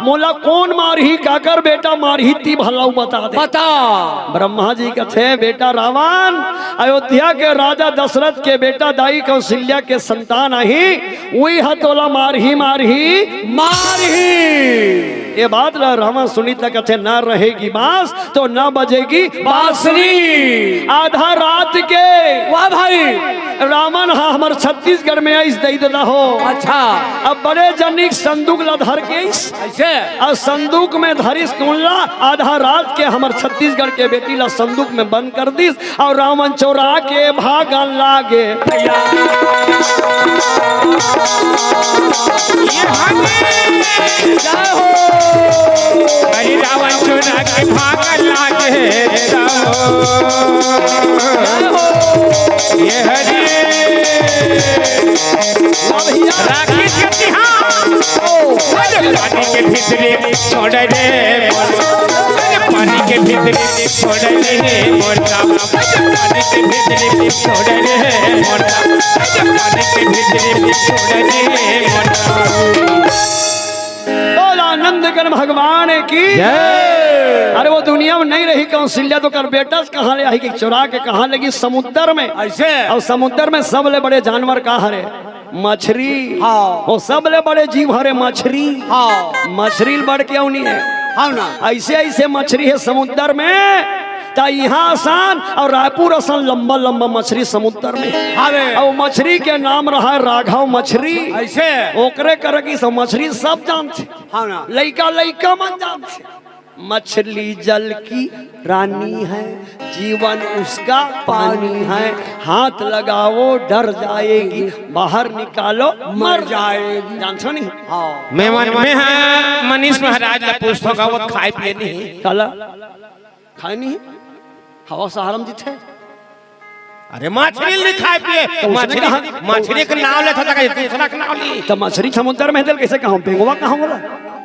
मोला कोन मारही, काकर बेटा मारही, तें भला अउ बता दे। बता। ब्रह्मा जी कथे, बेटा रावण, अयोध्या के राजा दशरथ के बेटा दाई कौशल्या के संतान आही, उही ह तोला मारही, मारही। मारही। ये बात ला रावण सुनिस त कथे, ना रहेगी बांस तो ना बजेगी बांसुरी। बांसुरी। आधा रात के वाह भाई। रावण ह हमर छत्तीसगढ़ में आइस दई ददा हो। अच्छा। अब बड़े जनिक संदूक ला धर के आइस। अइसे? अउ संदूक में धरिस कोन ला? आधा रात के हमर छत्तीसगढ़ के बेटी ला संदूक में बंद कर दिस। अउ रावण चोरा के भागन लागे। भैया। जय हो। अरे रावण चोरा के भागन लागे। जय हो। ये हरि। वाह भैया। राखी के तिहार। अरे पानी के भीतरे छोड़ रे मोर, अरे पानी के भीतरे छोड़ रे मोर राम, अरे पानी के भीतरे छोड़ रे मोर राम, अरे पानी के भीतरे छोड़ रे मोर राम। बोल आनंद गण भगवान की जय। अरे वो दुनिया में नहीं रही कौशल्या तो ओकर बेटा से कहाँ ले आही कि चोरा के कहाँ लेगी समुद्र में। अइसे? अउ समुद्र में सबले बड़े जानवर का हरे? मछरी। हाँ। वो सबले बड़े जीव हरे मछरी। हाँ। मछरी ल बढ़ के अउ नी हे। हाँ ना। अइसे अइसे मछरी हे समुद्र में, त इहाँ असन अउ रायपुर असन लंबा लंबा मछरी समुद्र में। अरे। अउ मछरी के नाम रहा राघव मछरी। अइसे? ओकरे करके सब मछरी सब जानथे। हाँ ना। लइका लइका मन जानथे। मछली जल की रानी है, जीवन उसका पानी है, हाथ लगाओ डर जाएगी, बाहर निकालो मर जाएगी। जानथो नहीं? हाँ। मैं मन, मैं ह मनीष महाराज ला पूछथों का वो खाए पिए नहीं? काला? खाए नहीं? हवा सहारा में जीथे? अरे मछरी नी खाए पिए, तो उसने मछरी, कहा, मछरी के नाम लेथस त कहीं दूसरा के नाम ली। त मछरी समुद्र में हे तेला कइसे कहँव? बेंगवा कहँव ओला?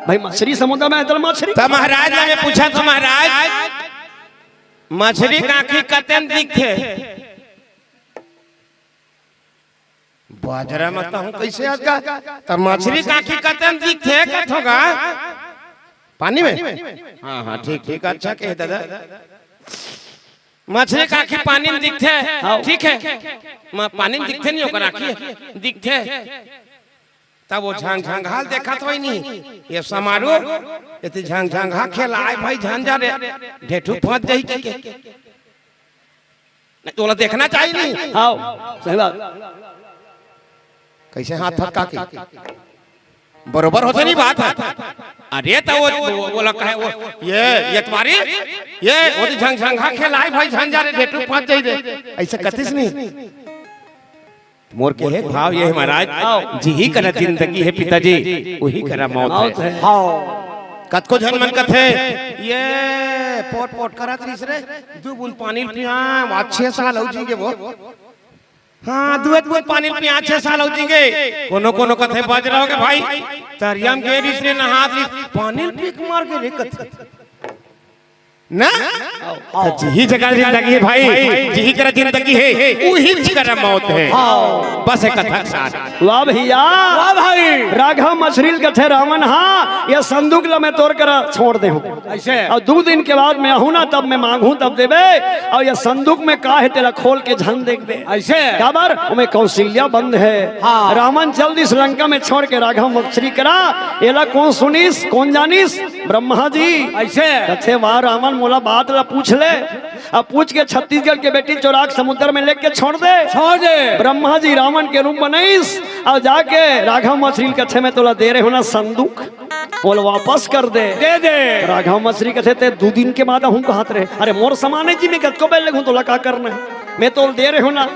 भाई मछरी समुद्र में हे तेला मछरी। त महाराज ला मैं पूछथों, महाराज, मछरी के आँखी कतेन दिखथे? बाजरा म तहूँ कइसे अतका? त मछरी के आँखी कतेन दिखथे कथों गा? पानी में? हाँ, हाँ, ठीक, ठीक, अच्छा कहे दादा। मछरी के आँखी पानी में दिखथे, हाँ। ठीक हे। म-, पानी में दिखथे नहीं, ओकर आँखी दिखथे। तब वो झंगझंगहा ल देखत होही नहीं, ये समारू, एती झंगझंगहा खेलाय भाई, झन जा रे, ढेठू फंस जाही के, के। नहीं, तोला देखना चाहिए नहीं। हाँ, सही बात। कइसे हाथ फटका के? बरोबर होथे नहीं बात हे। अरे त वो, वो, वो लगा हे वो, ये, ये तुम्हारी, ये, वो तो झंगझंगहा खेलाय भाई, झन जा रे, ढेठू फंस जाही रे। अइसे कथिस नहीं। मोर कहे भाव ये हे महाराज, जिही करा जिंदगी हे पिताजी, उही करा मौत हे। मौत हे। हाँ। कतको झन मन कथे, ये पोट पोट करत रहिस रे, दू बूंद पानी ल पिया, आज छह साल हो जी गे वो। हाँ, दू बूंद पानी ल पिया, छह साल हो जी गे। कोनो कोनो कथे बाजरा हो गे भाई, तरिया म गे रहिस रे, नहात रहिस, पानी ल पी के मर गे रे कथे। ना? त जिही जगह जिंदगी हे भाई, जिही करा जिंदगी हे, उही करा मौत हे। हाँ। बस एक कथा के साथ। वाह भैया। वाह भाई। राघव मछरी ल कथे रावण हा, ये संदूक ल मैं तोर करा छोड़ दे हूँ। अइसे? अउ दू दिन के बाद मैं आहूँ ना, तब मैं मांगहूँ, तब देबे। अउ ये संदूक में का हे, तेला खोल के झन देखबे। अइसे? काबर? ओमे कौशल्या बंद हे। हाँ। रावण चल दिस लंका में छोड़ के राघव मछरी करा। एला कोन सुनिस, कोन जानिस? ब्रह्मा जी। अइसे? कथे, "वाह रावण, मोला बात ला पूछ ले।" अब पूछ के छत्तीसगढ़ के बेटी चोरा के समुद्र में लेके छोड़ दे। छोड़ दे। ब्रह्मा जी रावण के रूप बनाइस अउ जाके राघव मछरी ल कथे, "मैं तोला दे रहे हूँ ना संदूक, ओला वापस कर दे।" दे दे। राघव मछरी कथे, "ते दू दिन के बाद आहूँ कहत रहे, अरे मोर समान हे जी, मैं कतको बेर लेगहूँ, तोला का करना हे, मैं तोला दे रहे हूँ ना।"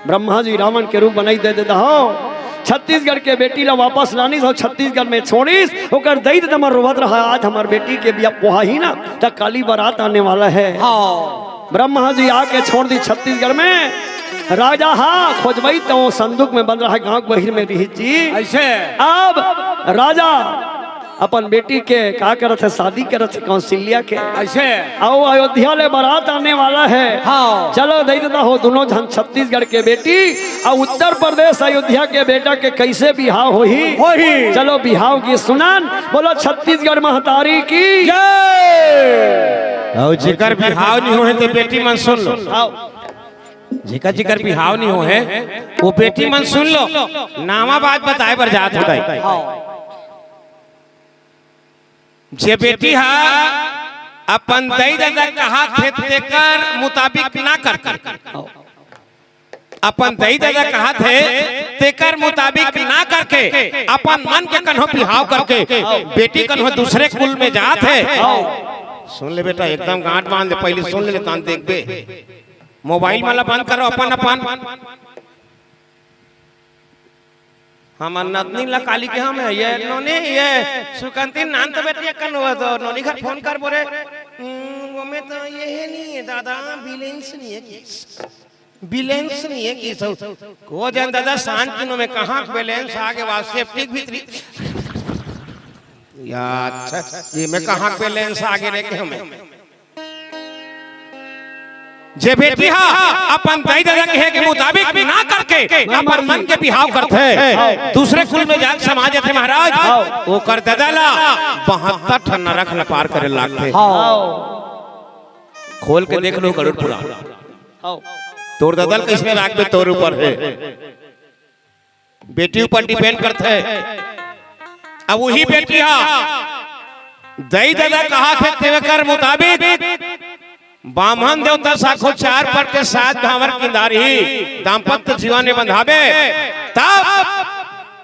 ब्रह्मा जी रावण के रूप बनाई दे देता हो। छत्तीसगढ़ के बेटी ला वापस लानिस अउ छत्तीसगढ़ में छोड़िस, ओकर दई ददा मन रोवत रहा, "आज हमर बेटी के बिया पोहा ही ना, त काली बारात आने वाला हे।" हाँ। ब्रह्मा जी आके छोड़ दिस छत्तीसगढ़ में। राजा हा खोजबई त वो संदूक में बंद रहा, गांव के बहिर में रहिस जी। अइसे? अब राजा अपन बेटी के का करत हे, शादी करत हे कौशल्या के। अइसे? अउ अयोध्या ले बारात आने वाला हे। हाँ। चलो दई ददा हो दूनों झन छत्तीसगढ़ के बेटी अउ उत्तर प्रदेश अयोध्या के बेटा के कइसे बिहाव होही? होही। चलो बिहाव गीत सुनन, बोलो छत्तीसगढ़ महतारी की जय। अउ जेकर बिहाव नहीं होहे ते बेटी मन सुन लो। आओ। जेकर जेकर बिहाव नहीं होहे, वो बेटी मन सुन लो। नावा बात बताए बर जात हों दाई। हाँ। जे बेटी हा अपन दई ददा कहत हे तेकर मुताबिक ना करके, अपन दई ददा कहत हे तेकर मुताबिक ना करके, अपन मन के कन्हो बिहाव करके बेटी कन्हो दूसरे कुल में जात हे। सुन ले बेटा, एकदम गांठ बांध ले, पहली सुन ले, तान देखबे। मोबाइल वाला बंद करो अपन अपन। हमर नतनी ला काली के हम ये नोनी, ये सुकंती नान तो बेटी कन हो तो नोनी घर फोन कर बोले, "हम्म, वो में तो ये है नहीं है दादा, बैलेंस नहीं है कि, बैलेंस नहीं है कि सब।" को जन दादा शांत किनो में कहाँ बैलेंस आगे वाला सेफ्टी भीतरी। या अच्छा, ये में कहाँ बैलेंस आगे रे के हमें। जे बेटी हा अपन दाई ददा कहे के मुताबिक ना करके अपन मन के बिहाव करथे, दूसरे कुल में जाके समा जथे महाराज, ओकर ददा ला बहत्तर ठन नरक ल पार करे लागथे। खोल के देख लो गरुड़ पुराण। तोर ददा ल कइसने राखबे तोर ऊपर हे। बेटी ऊपर डिपेंड करथे। अब वही बेटी हा दाई ददा कहा थे तेकर मुताबिक बामन देवता साखो चार पट के सात भांवर किंदारी दाम्पत्य जीवन में बंधाबे, तब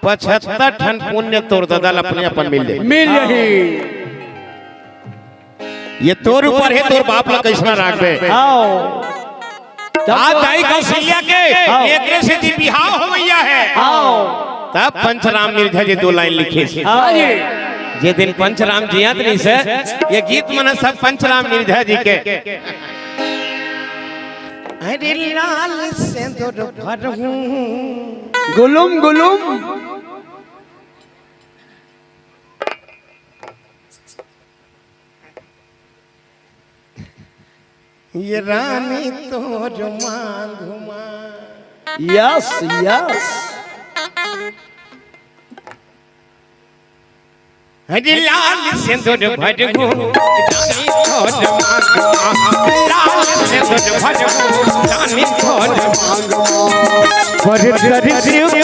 पचहत्तर ठन पुण्य तोर ददा ल अपने अपन मिल जाही। मिल जाही। ये तोर ऊपर हे, तोर बाप ला कइसना राखबे। आओ। तब आ तो दाई कौशल्या के आओ। एकरे सेती बिहाव होवइया हे। आओ। तब पंचराम निर्झर जी दो लाइन लिखे हे। आओ। जे दिन पंचराम जियत रहिस हे, ये गीत मन सब पंचराम निर्झर जी के। अरे लाल सेंदूर भरहूं। गुलुम गुलुम। ये रानी तोर मांग मा। Yes, yes. हरी लाल सिंदूर भर गो, रानी तोर मांग मा। लाल सिंदूर भर गो, रानी तोर मांग मा। भर कर शिव के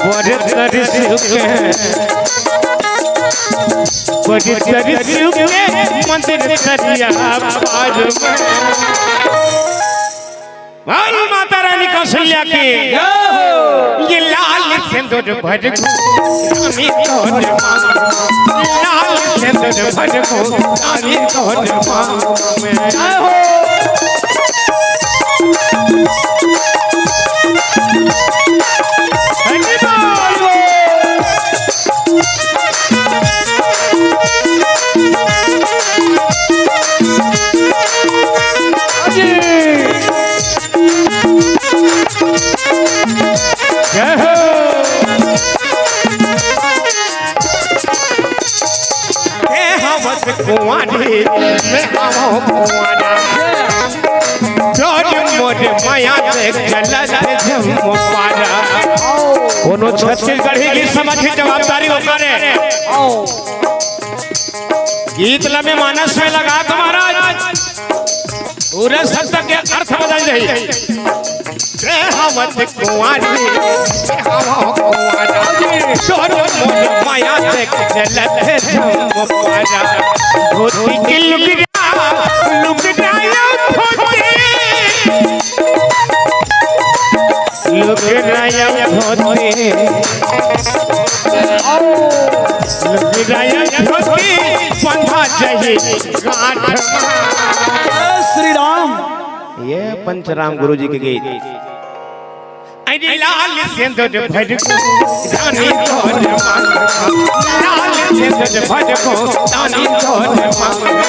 बड़ दर्द के, बड़ दर्द के मंदिर दरिया पार में। बोल माता रानी कौशल्या की। जय हो। ये लाल सिंदूर भर गो, रानी तोर मांग मा। लाल सिंदूर भर गो, रानी तोर मांग मा। जय हो। जय हो। ए हवस कुंवारी, मैं आवो कुंवारा। जोर मोर माया देख चलत झम्म पारा। कोनो छत्तीसगढ़ी गीत समझी, जवाबदारी ओकरे। गीत ला में मानस में लगा के महाराज, पूरे शब्द के अर्थ बदल जाई। ए हवस कुंवारी, ए हवस कुंवारा। जोर मोर माया देख चलत झम्म पारा। धोती के लुगरा, लुगरा या धोती। लुगरा या धोती। लुगरा या धोती, बंधा जाही गांठ मा। जय श्री राम। ये पंचराम गुरु जी के गीत। अरे लाल सिंदूर भर गो, रानी तोर मांग मा। लाल सिंदूर भर गो, रानी तोर मांग मा।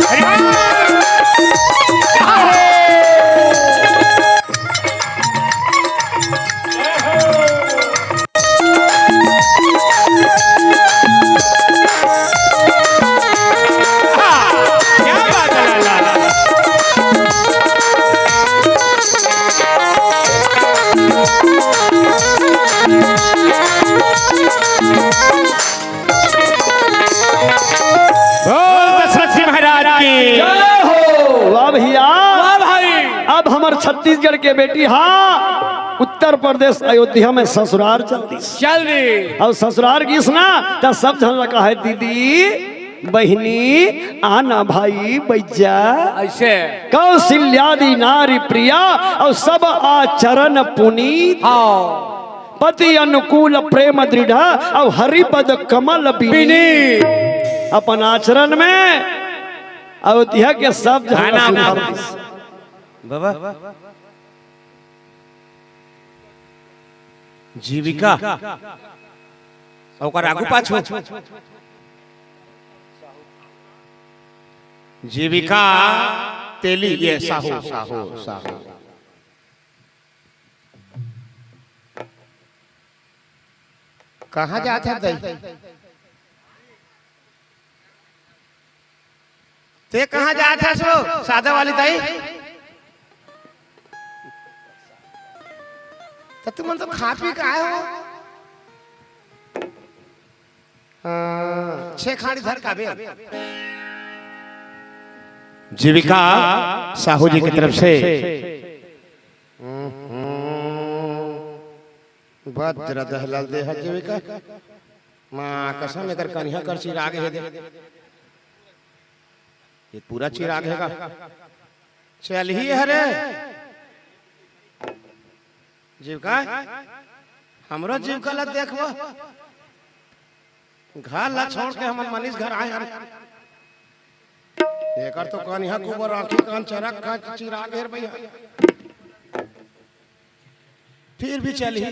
अरे बोल दशरथ जी महाराज की। जय हो। वाह भैया। वाह भाई। अब हमर छत्तीसगढ़ के बेटी हा उत्तर प्रदेश अयोध्या में ससुरार चल दिस। चल दी। अउ ससुरार गिस ना, त सब झन ला कहे, दीदी, बहिनी, आना भाई, बइजा। ऐसे। कौशल्यादि नारी प्रिया, अउ सब आचरण पुनीत। हाँ। पति अनुकूल प्रेम दृढ़, अउ हरि पद कमल बिनीत। बिनीत। अपन आचरण में अयोध्या के सब झन ला सुधार दिस। बाबा। जीविका। ओकर आगू पाछू। जीविका तेली, ये साहू, साहू, साहू। कहाँ जात हे दाई? ते कहाँ जात हस वो सादा वाली दाई? त तुमन तो खा पी के आए हो। हाँ, छे खाड़ी धर का बे। जीविका साहू जी की तरफ से। हम्म। भद्र दहलल देह जीविका। माँ कसम, एकर कनिहा कर चिराग हे दे। ये पूरा चिराग हे का? चलही हरे। जीविका, हमरो जीविका ला देखबो। घर ला छोड़ के हमन मनीष घर आए हन। एकर तो कनिहा गोबर आँखी कान चरक का चिराग हे रे भैया। फिर भी चलही।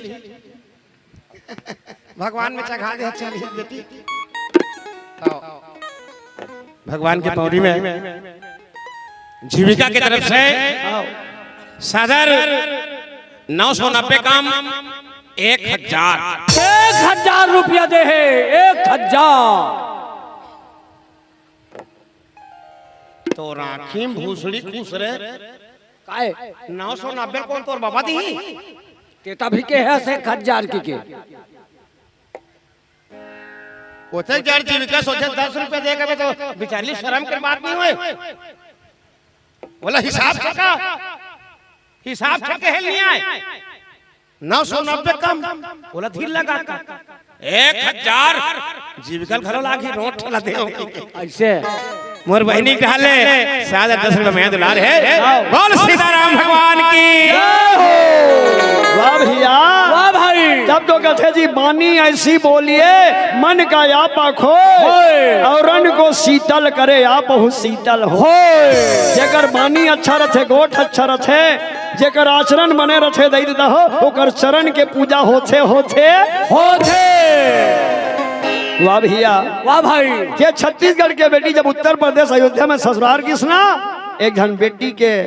भगवान में चघा दे, चलही बेटी। आओ। भगवान के पौड़ी में जीविका के तरफ से सादर नौ सौ नब्बे कम एक हजार। एक हजार रुपया दे हे, एक हजार। तोर आँखी म भूसड़ी खुश रे। काय? नौ सौ नब्बे कोन तोर बाबा दिही? ते तभी के हे से एक हजार की के। ओते जड़ जीविका सोचे दस रुपया दे के तो बिचारी शर्म के बात नहीं होय। बोला हिसाब से का? हिसाब से कहे नहीं आए। नौ सौ नब्बे कम। बोला धीर लगा का? एक हजार। जीविका घलो लागी रोट ला दे। ऐसे। मोर बहिनी के ढाले सादा दस रुपया में दुलार हे। बोल सीताराम भगवान की। वाह भैया। वाह भाई। तब तो कहते जी, बानी ऐसी बोलिए, मन का आप खोए, होए। और रन को शीतल करे, आप हूँ शीतल हो। होए। जेकर बानी अच्छा रथे, गोठ अच्छा रथे, जेकर आचरण बने रथे, दई ददा हो, ओकर चरण के पूजा होथे, होथे। होथे। वाह भैया। वाह भाई। के छत्तीसगढ़ के बेटी जब उत्तर प्रदेश अयोध्या में ससुरार गिस ना, एक झन बेटी के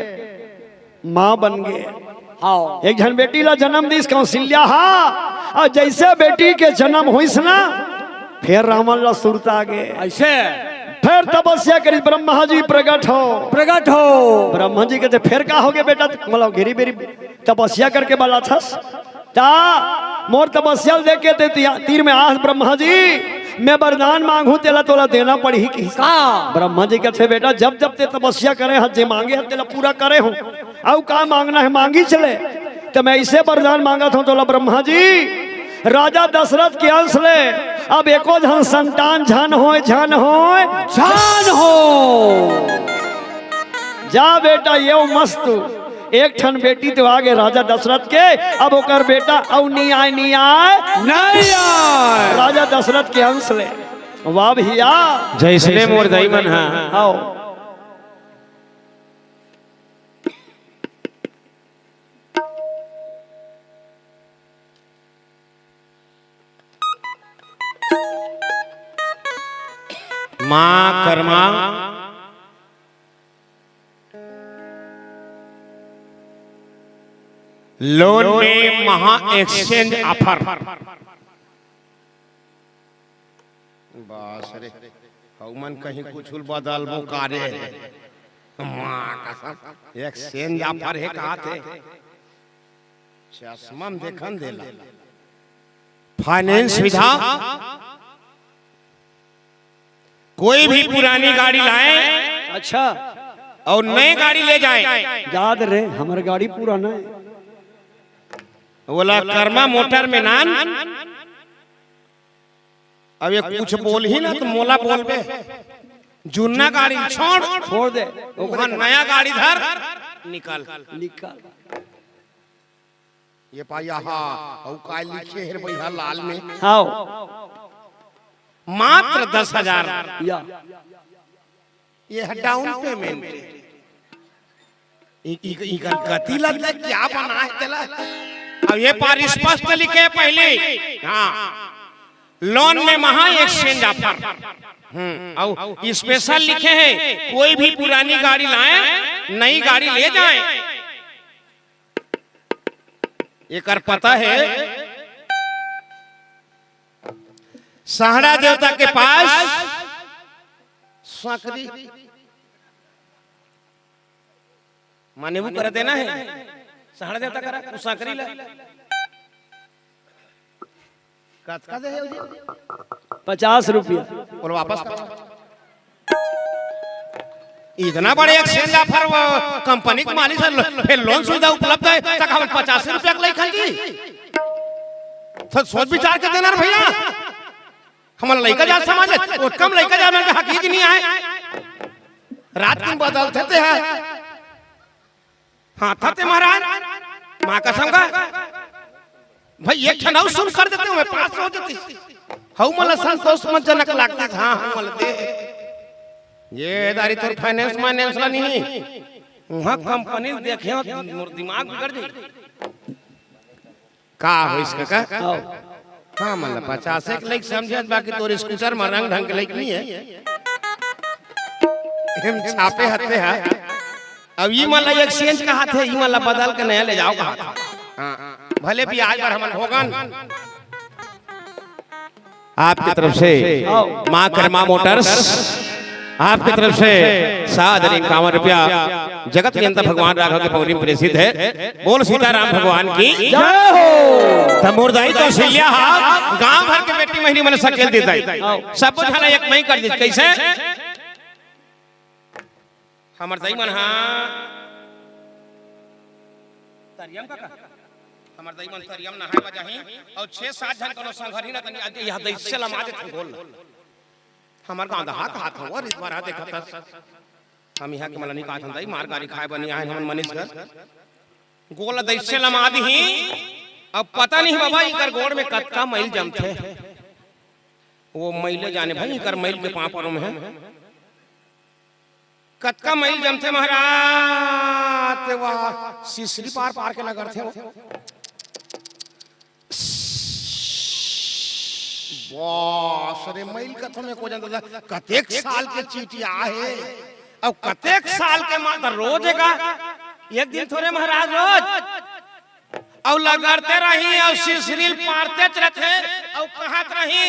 माँ बन गे। हाँ। एक झन बेटी ला जन्म दिस कौशल्या हा, अउ जइसे बेटी के जन्म होइस ना, फेर रावण ला सुरता आ गे। ऐसे? फेर तपस्या करिस, ब्रह्मा जी प्रगट हो। प्रगट हो। ब्रह्मा जी कहते, "फेर का होगे बेटा?" मतलब घेरी बेरी तपस्या करके बलाथस। ता मोर तपस्या ल देख के ते तिया-, तीर में आस ब्रह्मा जी, मैं वरदान मांगहूं, तेला तोला देना पड़ही कि का? ब्रह्मा जी कहते, "बेटा, जब जब ते तपस्या करे हस, जे मांगे हस, तेला पूरा करे हूं। अउ का मांगना हे, मांगी चले।" तो मैं इसे वरदान मांगत हूं, तोला ब्रह्मा जी, राजा दशरथ के अंश ले, अब एको झन संतान झन होय, झन होय, झन हो। जा बेटा, ये मस्त एक ठन बेटी तो आगे राजा दशरथ के, अब ओकर बेटा अउ नी आय, नी आय, नहीं आय। राजा दशरथ के अंश ले। वाह भैया। जैसे मोर दाई मन हा। आओ। माँ कर्मा लोन में महा एक्सचेंज ऑफर। बस रे, हऊ मन कहीं कुछ बदलबो कारे। माँ कसम, एक्सचेंज ऑफर हे कहा थे। चश्मा में देखन देला। फाइनेंस सुविधा, कोई भी पुरानी गाड़ी लाए अच्छा। और नई गाड़ी ले जाए। याद रे, हमर गाड़ी पुराना हे। ओला कर्मा मोटर में नान। अब ये कुछ बोलही ना तो मोला बोलबे। जुन्ना गाड़ी छोड़। छोड़ दे। ओकरे वहाँ नया गाड़ी धर, निकल। निकल। ये पाई, आहा, अउ काय लिखे हे रे भैया लाल में? हाव। मात्र दस हजार। या। ये है डाउन पेमेंट। इ-, इ-, इकर गति लग गया, क्या बना है तेला? अब ये पार स्पष्ट लिखे पहले। हाँ। लोन में महा एक्सचेंज ऑफर। हम्म, अउ स्पेशल लिखे हे, कोई भी पुरानी गाड़ी लाए, नई गाड़ी ले जाए। एकर पता हे, सहाड़ा देवता के पास सांकरी माने वो कर देना हे, सहाड़ा देवता करा, वो सांकरी ला। कतका दे हे जी? पचास रुपया। बोल वापस कर। इतना बड़े एक्सचेंज ऑफर वो कंपनी के मालिक से लो-, फिर लोन सुविधा उपलब्ध हे, तक हम पचास रुपया के लेखन जी। तो सोच विचार के देना रे भैया। हमन लइका जात समझ ले, ओतका म लइका जात मन के हकीज नहीं आए। रात दिन बदलथे ते ह। हाँ, था ते महाराज, माँ कसम का। भाई, एक ठन अउ सुन कर देते हुए पास हो जाती। हऊ मला संतोषजनक लगती था, हाँ, हऊ मला दे। ये दारी तोर फाइनेंस माइनेंस ला नहीं। वहाँ कंपनी देखे हो, मोर दिमाग बिगड़ जाई। का होइस कका? आओ। हाँ, मतलब पचास एक लइक समझे, बाकी तोर स्कूटर में रंग ढंग के लइक नहीं है। हम छापे हते हैं। अब ई मन ला exchange कहाथे, ई मन ला बदल के नया ले जाव कहाथे। हाँ, भले भी आज बार हमन भोगन। आपके तरफ से माँ कर्मा मोटर्स, आपके तरफ से सादर इक्यावन रुपया जगत नियंता भगवान राघव के पौरी में प्रेषित है। बोल सीताराम भगवान की जय हो। त मोर दाई कौशल्या हा गांव भर के बेटी महिनी मन सकेल देता है। सब झन एक मई कर दी। कैसे? हमर दाई मन हा तरियम का, हमर दाई मन तरियम नहाए बर जाही अउ छह सात झन कोनो संघरी न तनी आदि यह दइसे लमा देथे गोल। हमर गांव दहा कहात हव, रित बरा देखत हस। हम इहाँ के मन ला नइ काहत हन दाई, मार गारी खाए बर नइ आए हन हमन मनीष घर। गोल दइसे लमा दिही। अब पता नहीं बाबा, इकर गोड़ में कतका मइल जमथे। वो मइले जाने भाई, इकर मइल के पाँव परो में है। कतका मइल जमथे महाराज, ते वाह, सिसरी पार पार के लगरथे वो। बास रे, मइल कथो में को जानता था, कतेक साल के चीटी आहे, अउ कतेक साल के माता रोज का, एक दिन थोरे महाराज रोज, अउ लगरते रही, अउ सिसरी पारतेच रथे, अउ कहत रही,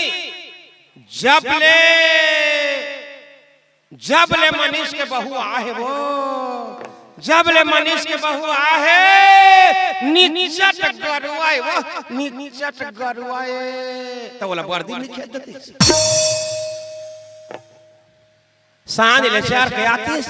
जब ले जब ले मनीष के बहू आहे वो, जब ले मनीष के बहू आहे, निचट गरुआए वो, निचट गरुआए। त ओला बरदी नइ खेद देतिस। सांझ ले चर के आतिस।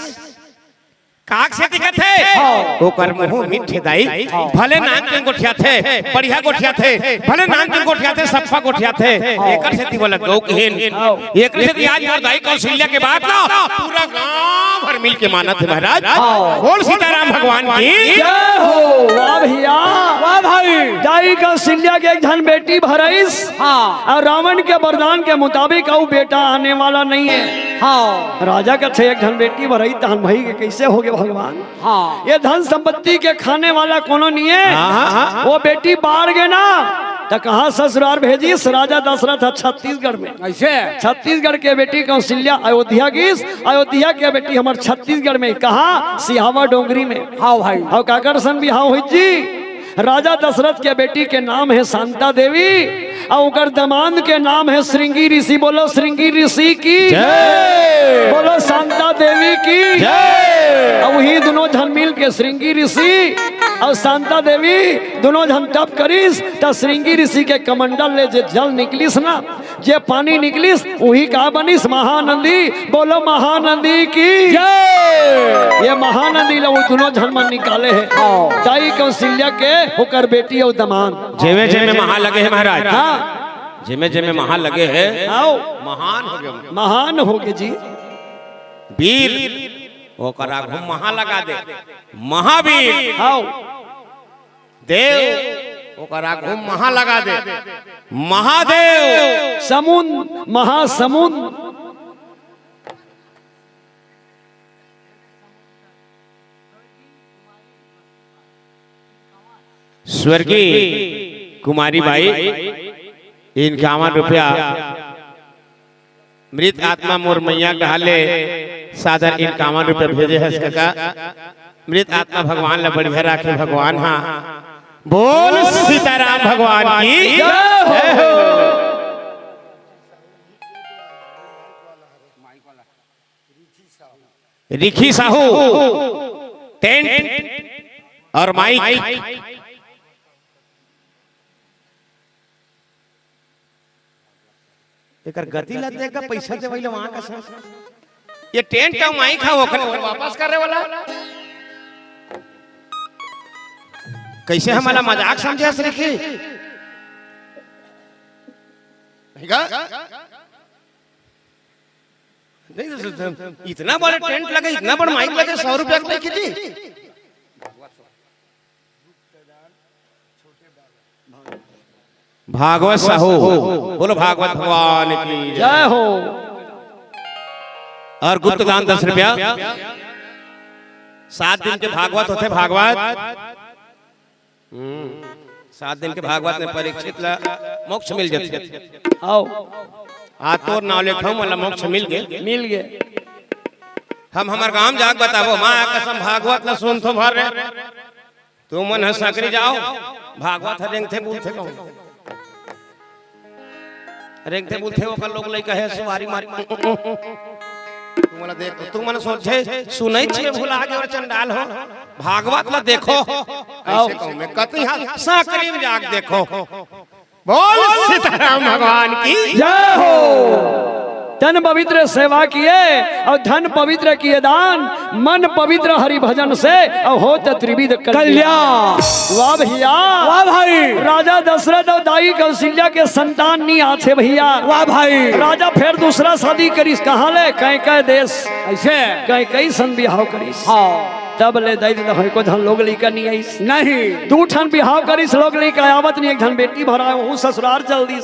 काक से दिखत हे? हाँ। ओकर मुंह मीठे दाई। हाँ। भले नान के गोठियाथे, बढ़िया गोठियाथे, भले नान के गोठियाथे, सफा गोठियाथे। हाँ। एकर सेती बोला गौ कहिन। हाँ। एकर सेती आज मोर दाई कौशल्या के बात ला पूरा गांव भर मिल के मानत हे महाराज। हाँ। बोल सीताराम भगवान की। जय हो। वाह भैया। वाह भाई। दाई कौशल्या के एक झन बेटी भरइस। हाँ। अउ रावण के वरदान के मुताबिक अउ बेटा आने वाला नइ हे। हाँ। राजा कथे एक झन बेटी भरई तहन भई के कइसे होगे भगवान? हाँ। ये धन संपत्ति के खाने वाला कोनो नइ हे। हाँ, हाँ, हाँ। वो बेटी बाढ़ गे ना, त कहाँ ससुरार भेजिस? राजा दशरथ ह छत्तीसगढ़ में। अइसे? छत्तीसगढ़ के बेटी कौशल्या अयोध्या गिस, अयोध्या के बेटी हमर छत्तीसगढ़ में। कहाँ? सिहावा डोंगरी में। हाँ भाई। अउ काकर सन बिहाव होइस जी? राजा दशरथ के बेटी के नाम हे शांता देवी, अउ ओकर दमांद के नाम हे श्रृंगी ऋषि। बोलो श्रृंगी ऋषि की जय। बोलो शांता देवी की जय। अउ उही दुनों झन मिल के श्रृंगी ऋषि अउ शांता देवी दुनों झन तप करिस, त श्रृंगी ऋषि के कमंडल ले जे जल निकलिस ना, जे पानी निकलिस, उही का बनिस? महानंदी। बोलो महानंदी की जय। ये महानंदी ला वो दुनों झन मन निकाले हे। हाँ। दाई कौशल्या के ओकर बेटी अउ दमांद। जेमे जेमे महा लगे हे महाराज। हाँ। जेमे जेमे महा लगे हे। आओ। महान होगे। महान होगे जी। वीर, ओकर आगू महा लगा दे। महावीर। आओ। देव, ओकर आगू महा लगा दे। महादेव। समुंद, महासमुंद। स्वर्गीय कुमारी बाई, इक्यावन रुपया मृत आत्मा मोर मैया कहा ले सादर इक्यावन रुपया भेजे हस कका। मृत आत्मा भगवान ला बढ़िया राखे भगवान। हाँ, बोल सीताराम भगवान की जय हो। रिखी साहू, टेंट और माइक। एकर गति ला देख, पैसा देवई ला वहां का संग। ये टेंट अउ माइक हा, ओकर, ओकर वापस करे वाला। कैसे हमला मजाक समझे हस रिखी? नहीं गा? नहीं तो इतना बड़ा टेंट लगे, इतना बड़ा माइक लगे, सौ रुपया के नहीं खींची। भागवत साहू, बोलो भागवत भगवान की जय हो। और गुप्त दान दस रुपया। सात दिन के भागवत होथे, भागवत। हम्म, सात दिन के भागवत में परीक्षित ला मोक्ष मिल जाथे। आओ। आ तोर नाव लेखा मतलब मोक्ष मिल गे। मिल गे। हम हमर गांव जाके बताबो, माँ कसम भागवत ल सुन तो भर रे। तुमन ह सकरी जाव, भागवत ह रेंगथे बुलथे कहूं। रेंगथे बुलथे ओकर लोग लइका हे सुवारी मारी। तुमन देख, तुमन सोचे सुनई छिए भुला गे अउ चंडाल हो। भागवत ल देखो। अइसे कहूं मैं कति हाल सकरी म जाके देखो। बोल सीताराम भगवान की। जय हो। तन पवित्र सेवा किए अउ धन पवित्र किए दान, मन पवित्र हरि भजन से अउ होत त्रिविध कल्याण। कल्याण। वाह भइया। वाह भाई। राजा दशरथ अउ दाई कौशल्या के संतान नइ आथे भइया। वाह भाई। राजा फेर दूसरा शादी करिस, कहां ले? कैकई देश। अइसे? कैकई संग बिहाव करिस। हां। तब ले दाई ददा होय को झन लोग लइका नइ आइस। नहीं। दू ठन बिहाव करिस, लोग लइका आवत नइ, एक झन बेटी भर आय, वहू ससुरार चल दिस।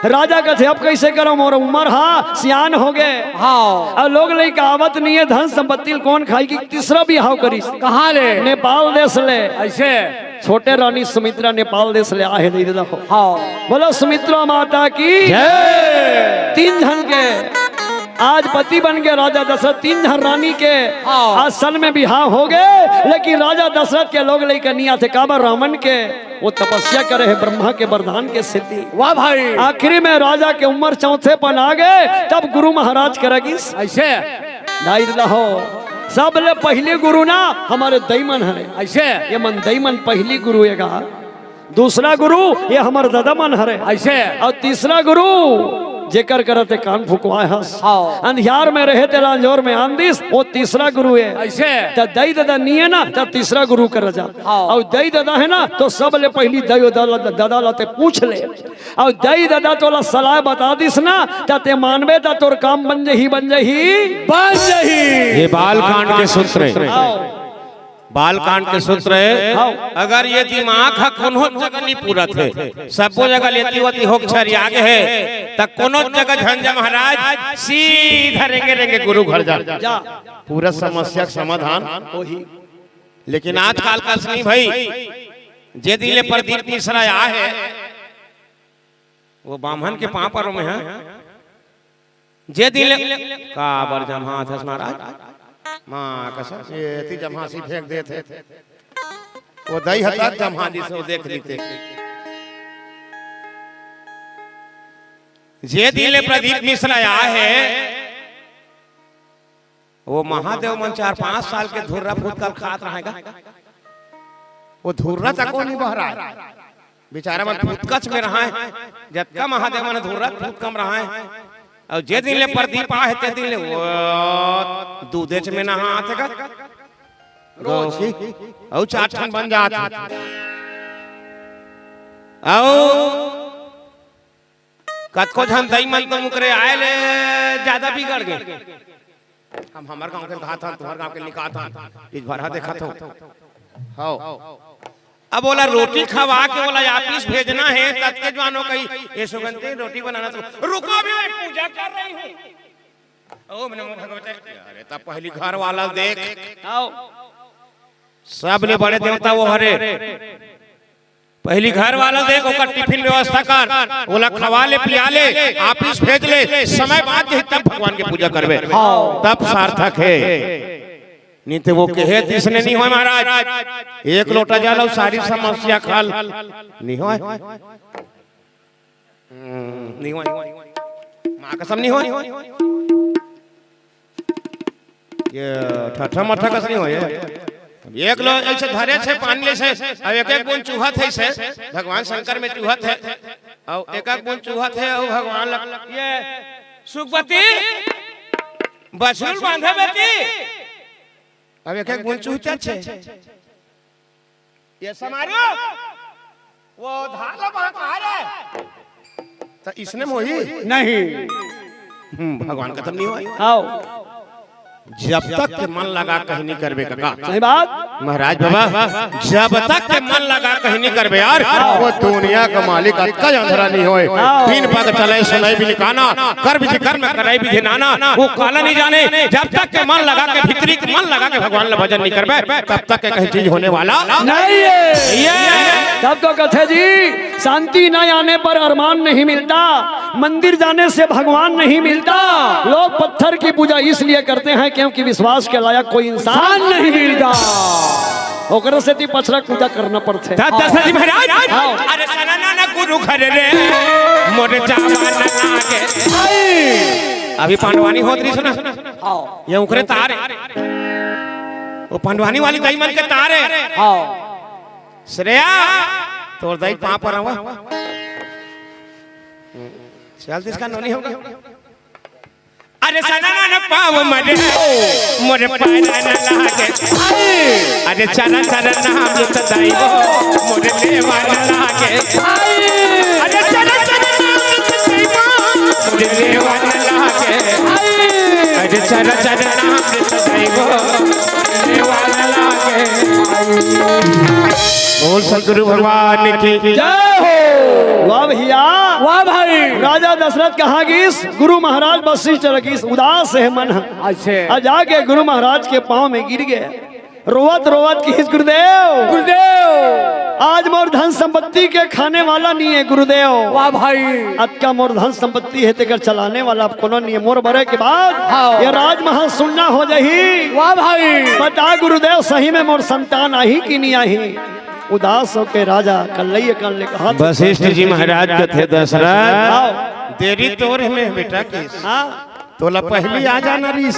राजा कथे, "अब कइसे करंव, मोर उमर हा सियान हो गे।" हां। अउ लोग लइका आवत नइ हे, धन संपत्ति ल कोन खाही कि तीसरा बिहाव करिस। कहां ले? नेपाल देश ले। अइसे? छोटे रानी सुमित्रा नेपाल देश ले आहे, दाई ददा हो। हां। बोलो सुमित्रा माता की। जय। तीन झन के आज पति बन गे राजा दशरथ, तीन झन रानी के हां। आज सन में बिहाव हो गे, लेकिन राजा दशरथ के लोग लइका नइ आथे, काबर रावण के वो तपस्या करे हे, ब्रह्मा के वरदान के सिद्धि। वाह भाई। आखिरी में राजा के उमर चौथेपन आ गे, तब गुरु महाराज करा गिस। अइसे? दाई ददा हो, सबले पहिली गुरु ना हमर दई मन हरे। अइसे? ये मन दई मन पहिली गुरु हे गा। दूसरा गुरु ये हमर ददा मन हरे। अइसे? अउ तीसरा गुरु जेकर करा ते कान फुकवाय हस। हां। अंधियार में रहे तेला अंजोर में आन दिस, वो तीसरा गुरु हे। अइसे? त दई ददा नइ हे ना, त तीसरा गुरु करा जा। हां। अउ दई ददा हे ना, त सबले पहिली दई ददा ल ते पूछ ले। अउ दई ददा तोला सलाह बता दिस ना, त ते मानबे त तोर काम बन जही, बन जही। बन जही। ये बाल कांड के सूत्र हे। हां। बाल कांड के सूत्र हे, हां। अगर ये दिमाग ह कोनो जगह नइ पूरत हे, सबो जगह लेती वती होके छरिया गे हे, त कोनो जगह झन जा महाराज, सीधा रेंगे रेंगे गुरु घर जा। जा। पूरा समस्या के समाधान। ओही। लेकिन आजकाल कस नइ भई, जे दिन ले प्रदीप मिश्रा आहे, वो बाम्हन के पांव परों में हे। जे दिन ले, काबर जम्हाथस महाराज? माँ कसम, ये ती जम्हासी फेंक देथे। वो दई हतात जम्हा दिस, वो देख लीते। जे दिन ले प्रदीप मिश्रा आहे, वो महादेव मन चार पांच साल के धुर्रा फुटकल खात रहय गा। वो धुर्रा तको नइ बहराय। बेचारा मन फुटकच में रहय। जतका महादेव मन धुर्रा फुटकम रहय। अउ जे दिन ले प्रदीप आहे, ते दिन ले वो दूधेच में नहात हे गा। रोज। अउ चार ठन बन जात हे। अउ कतको झन दई मन तो मुकरे आय ले जादा बिगड़ गे। हम हमर गांव के कहाथन, तुम्हर गांव के नइ कहाथन, इस बार हा देखत हो। हव। अब ओला रोटी खवा के ओला ऑफिस भेजना हे, ततके जवान ओ कही, "ए सुगंधी, रोटी बनाना तो।" "रुको अभी, मैं पूजा कर रही हूँ।" ओम नमो भगवते। अरे, तब पहिली घर वाला देख। हव। सबले बड़े देवता वो हरे। पहिली घर वाला देख, ओकर टिफिन व्यवस्था कर, ओला खवा ले, पिया ले, ऑफिस भेज ले, समय बांच जही तब भगवान के पूजा करबे, हाँ। तब सार्थक हे। नइ ते वो कहे तइसने नइ होय महाराज, एक लोटा जल अउ सारी समस्या खल, नइ होय। हम्म, नइ होय। माँ कसम नइ होय। ये ठट्ठा मट्ठा कस नइ होय। अब एक लोग अइसे धरे हे पानी ले से, अब एक एक बूंद चूहत हे से, भगवान शंकर में चूहत हे, अउ एक एक बूंद चूहत हे, अउ भगवान लग, ये सुखवती, बछरू ल बांधा बेटी। अब एक एक बूंद चूहत हे। ये समारू, वो धार ला वहाँ कहाँ रे? त इसने मोही? नहीं। हम्म, भगवान खतम नइ होय। आओ। जब तक के मन लगा कहीं नइ करबे कका। सही बात। महाराज बाबा, जब तक के मन लगा कहीं नइ करबे यार, वो दुनिया का मालिक अतका अंधरा नइ होय। आओ। बिन पग चले सुनय बिन काना, कर विधि कर्म करय विधि नाना, वो काला नइ जाने, जब तक के मन लगा के भीतरी के मन लगा के भगवान ला भजन नइ करबे, तब तक के कहीं चीज होने वाला नहीं है। ये तब तो कथे जी, शांति न आने पर अरमान नहीं मिलता, मंदिर जाने से भगवान नहीं मिलता। लोग पत्थर की पूजा इसलिए करते हैं क्योंकि विश्वास के लायक कोई इंसान इंसान नहीं मिलता। ओकरे सेती पछरा कूदा करना पड़थे। त दशरथ जी महाराज, हाँ। अरे सना ना ना गुरु घर रे, मोरे जावा न लागे। अभी पांडवानी होत रही सुना, हाँ। ये उकरे तार हे। वो पांडवानी वाली कई मन के तार हे। हाँ। श्रेया, तोर दाई पाँव पर आवा। चल, इसका नोनी होगा। अरे सना ना पाँव मरे, मोरे पाय ना लागे। अरे चरा चरा नाम जत दाई वो, मोरे लेवा ना लागे। अरे चरा चरा नाम जत दाई वो, मोरे लेवा ना लागे। अरे चरा चरा नाम जत दाई वो, लेवा ना लागे। बोल सतगुरु भगवान की जय हो। वाह भैया। वाह भाई। राजा दशरथ कहाँ गिस? गुरु महाराज वशिष्ठ लगिस, उदास हे मन ह। अच्छा। अउ जाके गुरु महाराज के पाँव में गिर गे। रोवत रोवत किहिस, गुरुदेव, गुरुदेव। आज मोर धन संपत्ति के खाने वाला नहीं है गुरुदेव। वाह भाई। अतका मोर धन संपत्ति हे, तेकर चलाने वाला अब कोनो नहीं है। मोर मरे के बाद हाँ। ये राजमहल सुन्ना हो जाही। वाह भाई। बता गुरुदेव, सही में मोर संतान आही कि नहीं आही? उदास होके राजा कल्लैया कान ले कहा, वशिष्ठ जी महाराज कथे, दशरथ, हाँ। देरी तोर में बेटा की, हाँ। तोला पहली आ जाना रहिस।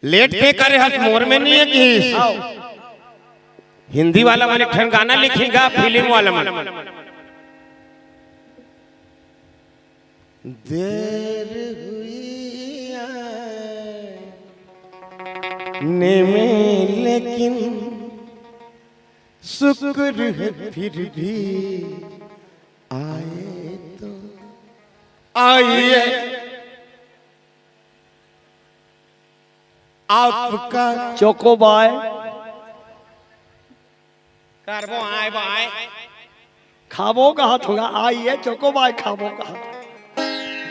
लेट के करे हस, मोर में नहीं है किहिस। हिंदी वाला मन एक ठन गाना लिखिन गा, फिल्म वाला मन। देर हुई आने में, लेकिन शुक्र है फिर भी आए तो आइए। आपका चोको बाय। करबो आय बाय। खाबो कहत होगा, आइए चोको बाय खाबो कहत।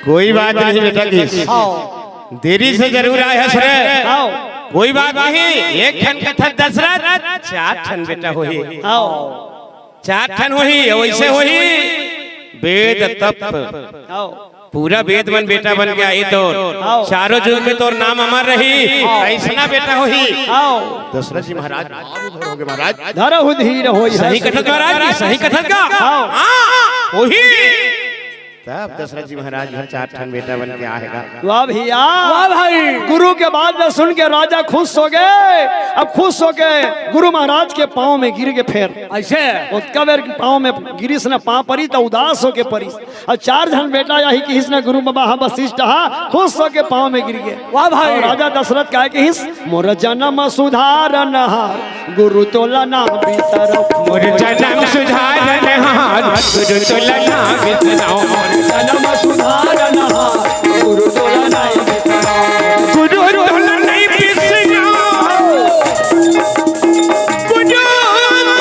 कोई बात नहीं बेटा की। हाँ। देरी से जरूर आए हस रे। हाँ। कोई बात नहीं, एक ठन कथा दशरथ, चार ठन बेटा होही। हाँ। चार ठन होही, वैसे होही। वेद तप। हाँ। पूरा वेद मन बेटा बन के आही तोर। हाँ। चारों युग में तोर नाम अमर रही। हाँ। अइसना बेटा होही। हाँ। दशरथ जी महाराज, हो गए महाराज। धरहु धीर होई सही हस। कथत महाराज जी, सही कथत का? हाँ। हाँ, होही। तब दशरथ जी महाराज घर चार ठन बेटा बन के आएगा। वाह भैया। वाह भाई। गुरु के बात ल सुन के राजा खुश हो गए। अब खुश होके गुरु महाराज के पाँव में गिर के फेर। ऐसे? ओतका बेर पाँव में गिरिस न, पाँव परी त उदास होके परी। अउ चार झन बेटा आही किहिस न गुरु बाबा ह वशिष्ठ ह, खुश होके पाँव में गिर गे। वाह भाई। अउ राजा दशरथ काय किहिस, मोर जनम सुधारन हार गुरु तोला ना बिसरव। मोर जनम सुधारन हार गुरु तोला ना बिसरव। मोर जनम सुधारन हार गुरु तोला ना बिसरव। गुरु तोला नहीं बिसरव। गुरु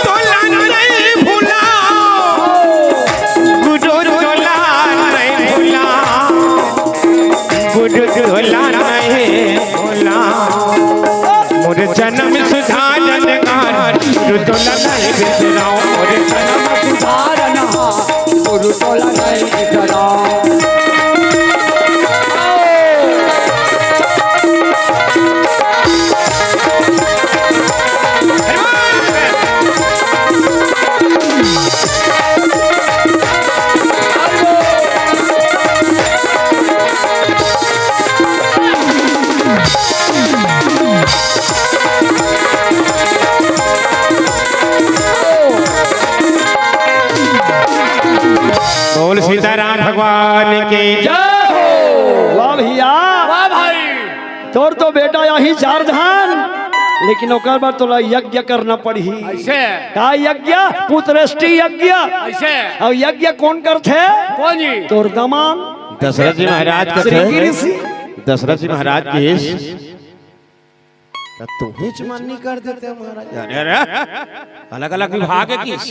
तोला नहीं भुलाव। गुरु तोला नहीं भुलाव। गुरु तोला नहीं भुलाव। मोर जनम सुधारन हार गुरु तोला नहीं बिसरव। मोर जनम सुधारन हार गुरु तोला नहीं बिसरव। बोल सीताराम भगवान की। जय हो। वाह भैया। वाह भाई। तोर तो बेटा आही चार झन, लेकिन ओकर बर तोला यज्ञ करना पड़ही। ऐसे? का यज्ञ? पुत्रेष्टि यज्ञ। ऐसे? अउ यज्ञ कोन करथे? कोन जी? तोर दमांद। दशरथ जी महाराज श्रृंगी कथे, ऋषि। दशरथ जी महाराज किहिस, त तुहिच मन नहीं कर देते महाराज। अरे, अरे, अलग-अलग विभाग हे किहिस,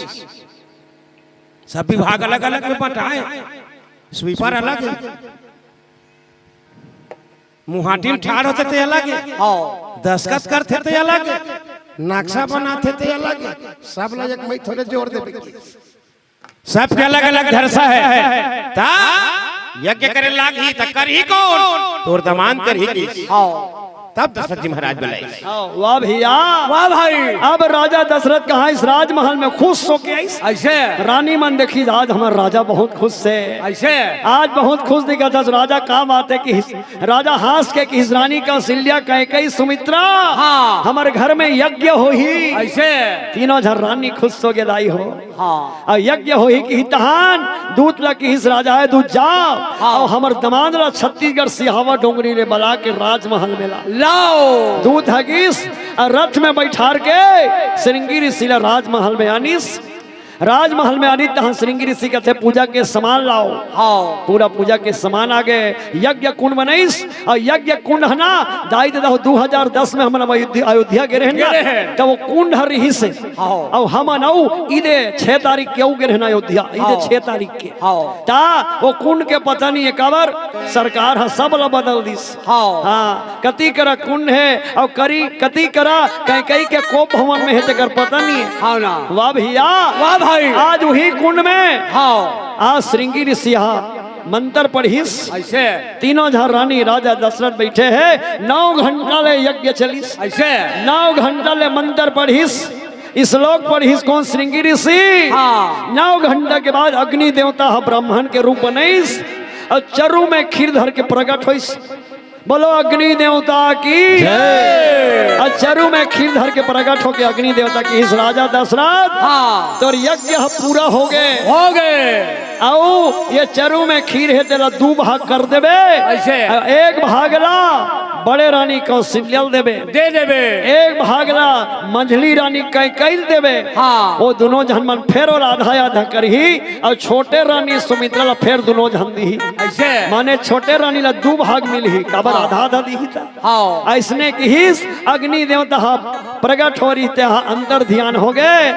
सब विभाग अलग-अलग में बंटाए। स्वीपर अलग हे, मुहाटी में ठाड़ होथे ते अलग हे, हाँ। दस्खत करथे ते अलग हे, नक्शा बनाथे ते अलग हे, सब ला एक मई थोड़े जोर देबे। सबके अलग-अलग धरसा हे। त यज्ञ करे लागही त करही कोन? तोर दमांद करही किहिस। हाँ। तब दशरथ जी महाराज बलाइस। हाँ, वाह भैया। वाह भाई। अब राजा दशरथ कहाँ इस राजमहल में खुश होके आइस। ऐसे। रानी मन देखिस, आज हमर राजा बहुत खुश हे। ऐसे। आज बहुत खुश दिखत हस राजा, का बात हे कि राजा हाँस के किहिस, रानी कौशल्या, कैकई, सुमित्रा, हाँ। हमर घर में यज्ञ होही। ऐसे। तीनों झन रानी खुश होगे दाई हो। हाँ। अउ यज्ञ होही किहिस तहान दूत ला किहिस राजा हे, दूत जा, हाँ। अउ हमर दमांद ला छत्तीसगढ़ सिहावा डोंगरी ले बला के राजमहल में ला। लाव। दूत ह गिस, अउ रथ में बइठार के श्रृंगी ऋषि ला राजमहल में आनिस। राजमहल में आनिस तहां श्रृंगी ऋषि कथे, "पूजा के सामान लाव।" हाँ। पूरा पूजा के सामान आगे, यज्ञ कुंड बनइस, अउ यज्ञ कुंड हे ना, दाई ददा हो, दू हजार दस में हमन अयोध्या, अयोध्या गे रहेन ना, गे रहेन। त वो कुंड ह रिहिस हे। हाँ। अउ हमन अउ इदे छह तारीख के अउ गे रहेन अयोध्या, इदे हाँ। छह तारीख के। हाँ। त वो कुंड के पता नहीं हे काबर, सरकार ह सब ला बदल दिस। हाँ। हाँ, कति करा कुंड हे अउ करी, कति करा कैकई के कोप भवन में हे, तेकर पता नहीं हे। हाँ ना। वाह भैया। वाह भाई। आज उही कुंड में हाँ। आज श्रृंगी ऋषि ह मंत्र पढ़िस। ऐसे। तीनों झन रानी राजा दशरथ बइठे हे, नौ घंटा ले यज्ञ चलिस। ऐसे। नौ घंटा ले मंत्र पढ़िस, श्लोक पढ़िस, कोन श्रृंगी ऋषि। हाँ। नौ घंटा के बाद अग्नि देवता ह ब्राह्मण के रूप बनइस अउ चरु में खीर धर के प्रगट होइस। बोलो अग्नि देवता की जय। अउ चरु में खीर धर के प्रगट होके अग्नि देवता किहिस, "राजा दशरथ, हाँ। तोर यज्ञ ह पूरा होगे।" होगे। अउ ये चरु में खीर हे, तेला दू भाग कर देबे। ऐसे। अउ एक भाग ला बड़े रानी कौशल्या ल देबे। दे देबे। एक भाग ला मंझली रानी कैकई ल देबे। हाँ। वो दुनों झन मन फेर ओला आधा आधा करही अउ छोटे रानी सुमित्रा ला फेर दुनों झन दिही। ऐसे। माने छोटे रानी ला दू भाग मिलही, काबर हाँ। आधा आधा दिही त। हाँ। अइसने किहिस, अग्नि देवता ह प्रगट हो रहिस, तेहा अंतर ध्यान होगे।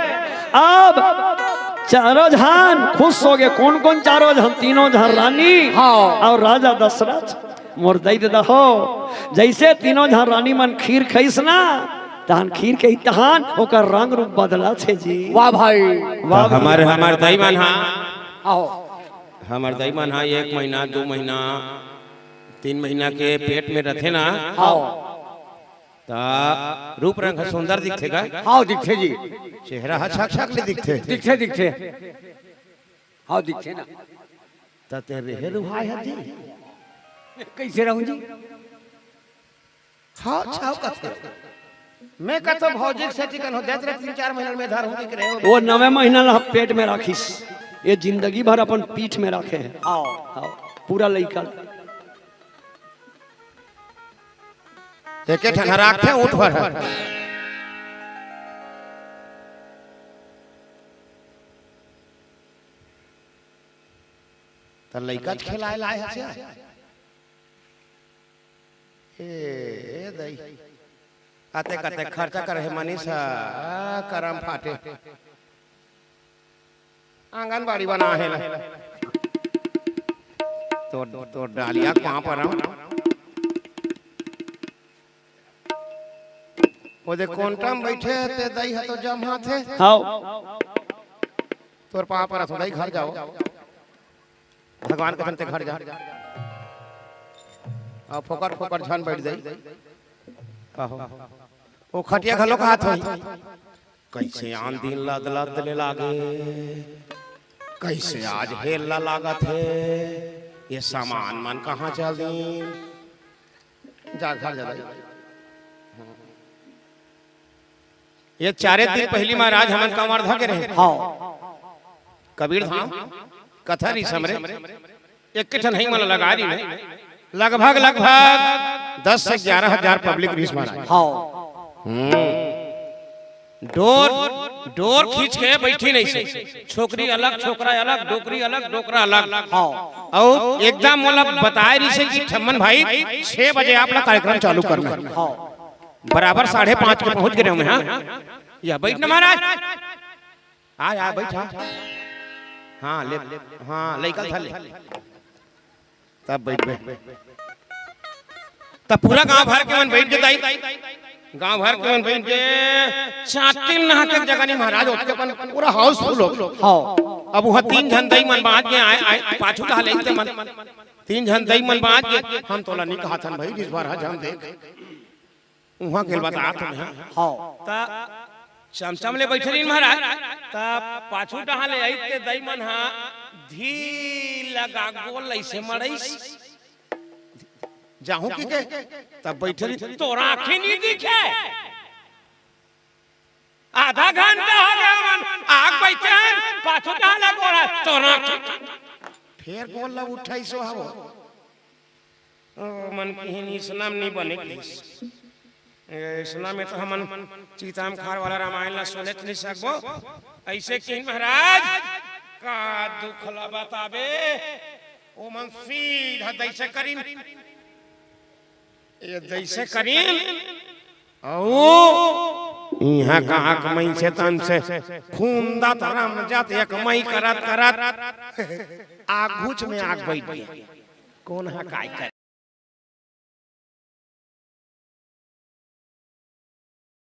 अब चारों झन खुश होगे। कोन कोन चारों झन? तीनों झन रानी हाँ। अउ राजा दशरथ। मोर दाई ददा हो, जइसे तीनों झन रानी मन खीर खइस ना, तहन खीर के तहन ओकर रंग रूप बदलत हे जी। वाह भाई। वाह त हमर, हमर दाई मन हा, आओ। हमर दाई मन हा एक महीना, दू महीना, तीन महीना के पेट में रथे ना, आओ। त रूप रंग ह सुंदर दिखथे का? हाँ, दिखथे जी। चेहरा ह छक छक ले दिखथे। दिखथे, दिखथे। हाँ, दिखथे ना। त ते रेहे रुहाय ह जी। कइसे रहूं जी? हाँ, छाव कथे। मैं कथों भौजी के सेती कन हो जात रहे, तीन चार महीना में धर हूं दिख रहे हो। वो नवे महीना ला पेट में राखिस, ये जिंदगी भर अपन पीठ में राखे हे। आओ। आओ, पूरा लइका। एके ठन राखथे ऊंट भर। त लइका च खेलाए लाए हे। ए, ए दई। अतेक अतेक खर्चा करे हे मनीष ह, आ, करम फाटे। आंगनबाड़ी बना हे ना। तो, तो डालिया कहाँ पर हम? वो दे कोंटा में बइठे हे, ते दई ह तो जम हाथ हे। हाव। तोर पाँव परत हों दई, घर जाओ। भगवान के चलते घर जा। अउ फोकट फोकट झन बइठ जाई। कहो। ओ खटिया घलो कहत होही। कइसे आन दिन लद लद ले लागे। कइसे आज हेल ला लागत हे। ये सामान मन कहाँ चल दीन। जा घर जा दाई। ये चारे दिन पहिली महाराज हमन कवर्धा के रहे। हाँ। कबीर धाम, कथा रिहिस हमरे, एक ठन हई मन लगा रही में, लगभग, लगभग दस से ग्यारह हजार public रिहिस महाराज। हाँ। हम्म। डोर, डोर खींच के बइठी नहीं से। छोकरी अलग, छोकरा अलग, डोकरी अलग, डोकरा अलग। हाँ। अउ एकदम मोला बताए रहिस हे कि ठम्मन भाई, छह बजे आप ला कार्यक्रम चालू करना हे। हाँ। बराबर साढ़े पाँच के पहुंच गे रहेंव मैं, हाँ। या बइठ ना महाराज। आ, आ, बइठ, हाँ। हाँ, ले, हाँ, लइका ल धर ले। तब बइठ बे। तब पूरा गांव भर के मन बइठ गे दाई। गांव भर के मन बइठ गे। चातिल नहा के जगह नहीं महाराज, ओतके अपन पूरा housefull हो। हाँ। अब वह तीन झन दई मन बांच गे आए, आए, पाछू ला लेते मन। तीन झन दई मन बांच गे। हम तोला नहीं कहा थन भाई, इस बार हा झन देख। उहाँ के ल बतात हँव। हाँ। त चमचम ले बइठे रहिन महाराज, त पाछू डहार ले अइस ते दई मन ह धीर लगा गोड़ अइसे मड़इस। जाहूँ कहिके, त बइठे रहिन, तोर आँखी नइ दिखे। आधा घंटा हो गे, हमन आके बइठे हन, पाछू डहार ले गोड़, तोर आँखी। फेर गोड़ ल उठाइस ओ ह। ओ मन किहिन, इसना म नइ बने किहिस। ए, इसना में तो हमन चिता म खार वाला रामायण ला सुनेच नइ सकबो। अइसे किहिन महाराज, का दुख ला बताबे। ओ मन सीधा दइसे करिन, ए दइसे करिन, अउ इहाँ कहाँ के मइनसे तन से खून दत रम जात एक मई करत करत आगूच में आके बइठ गे। कोन ह काय करे?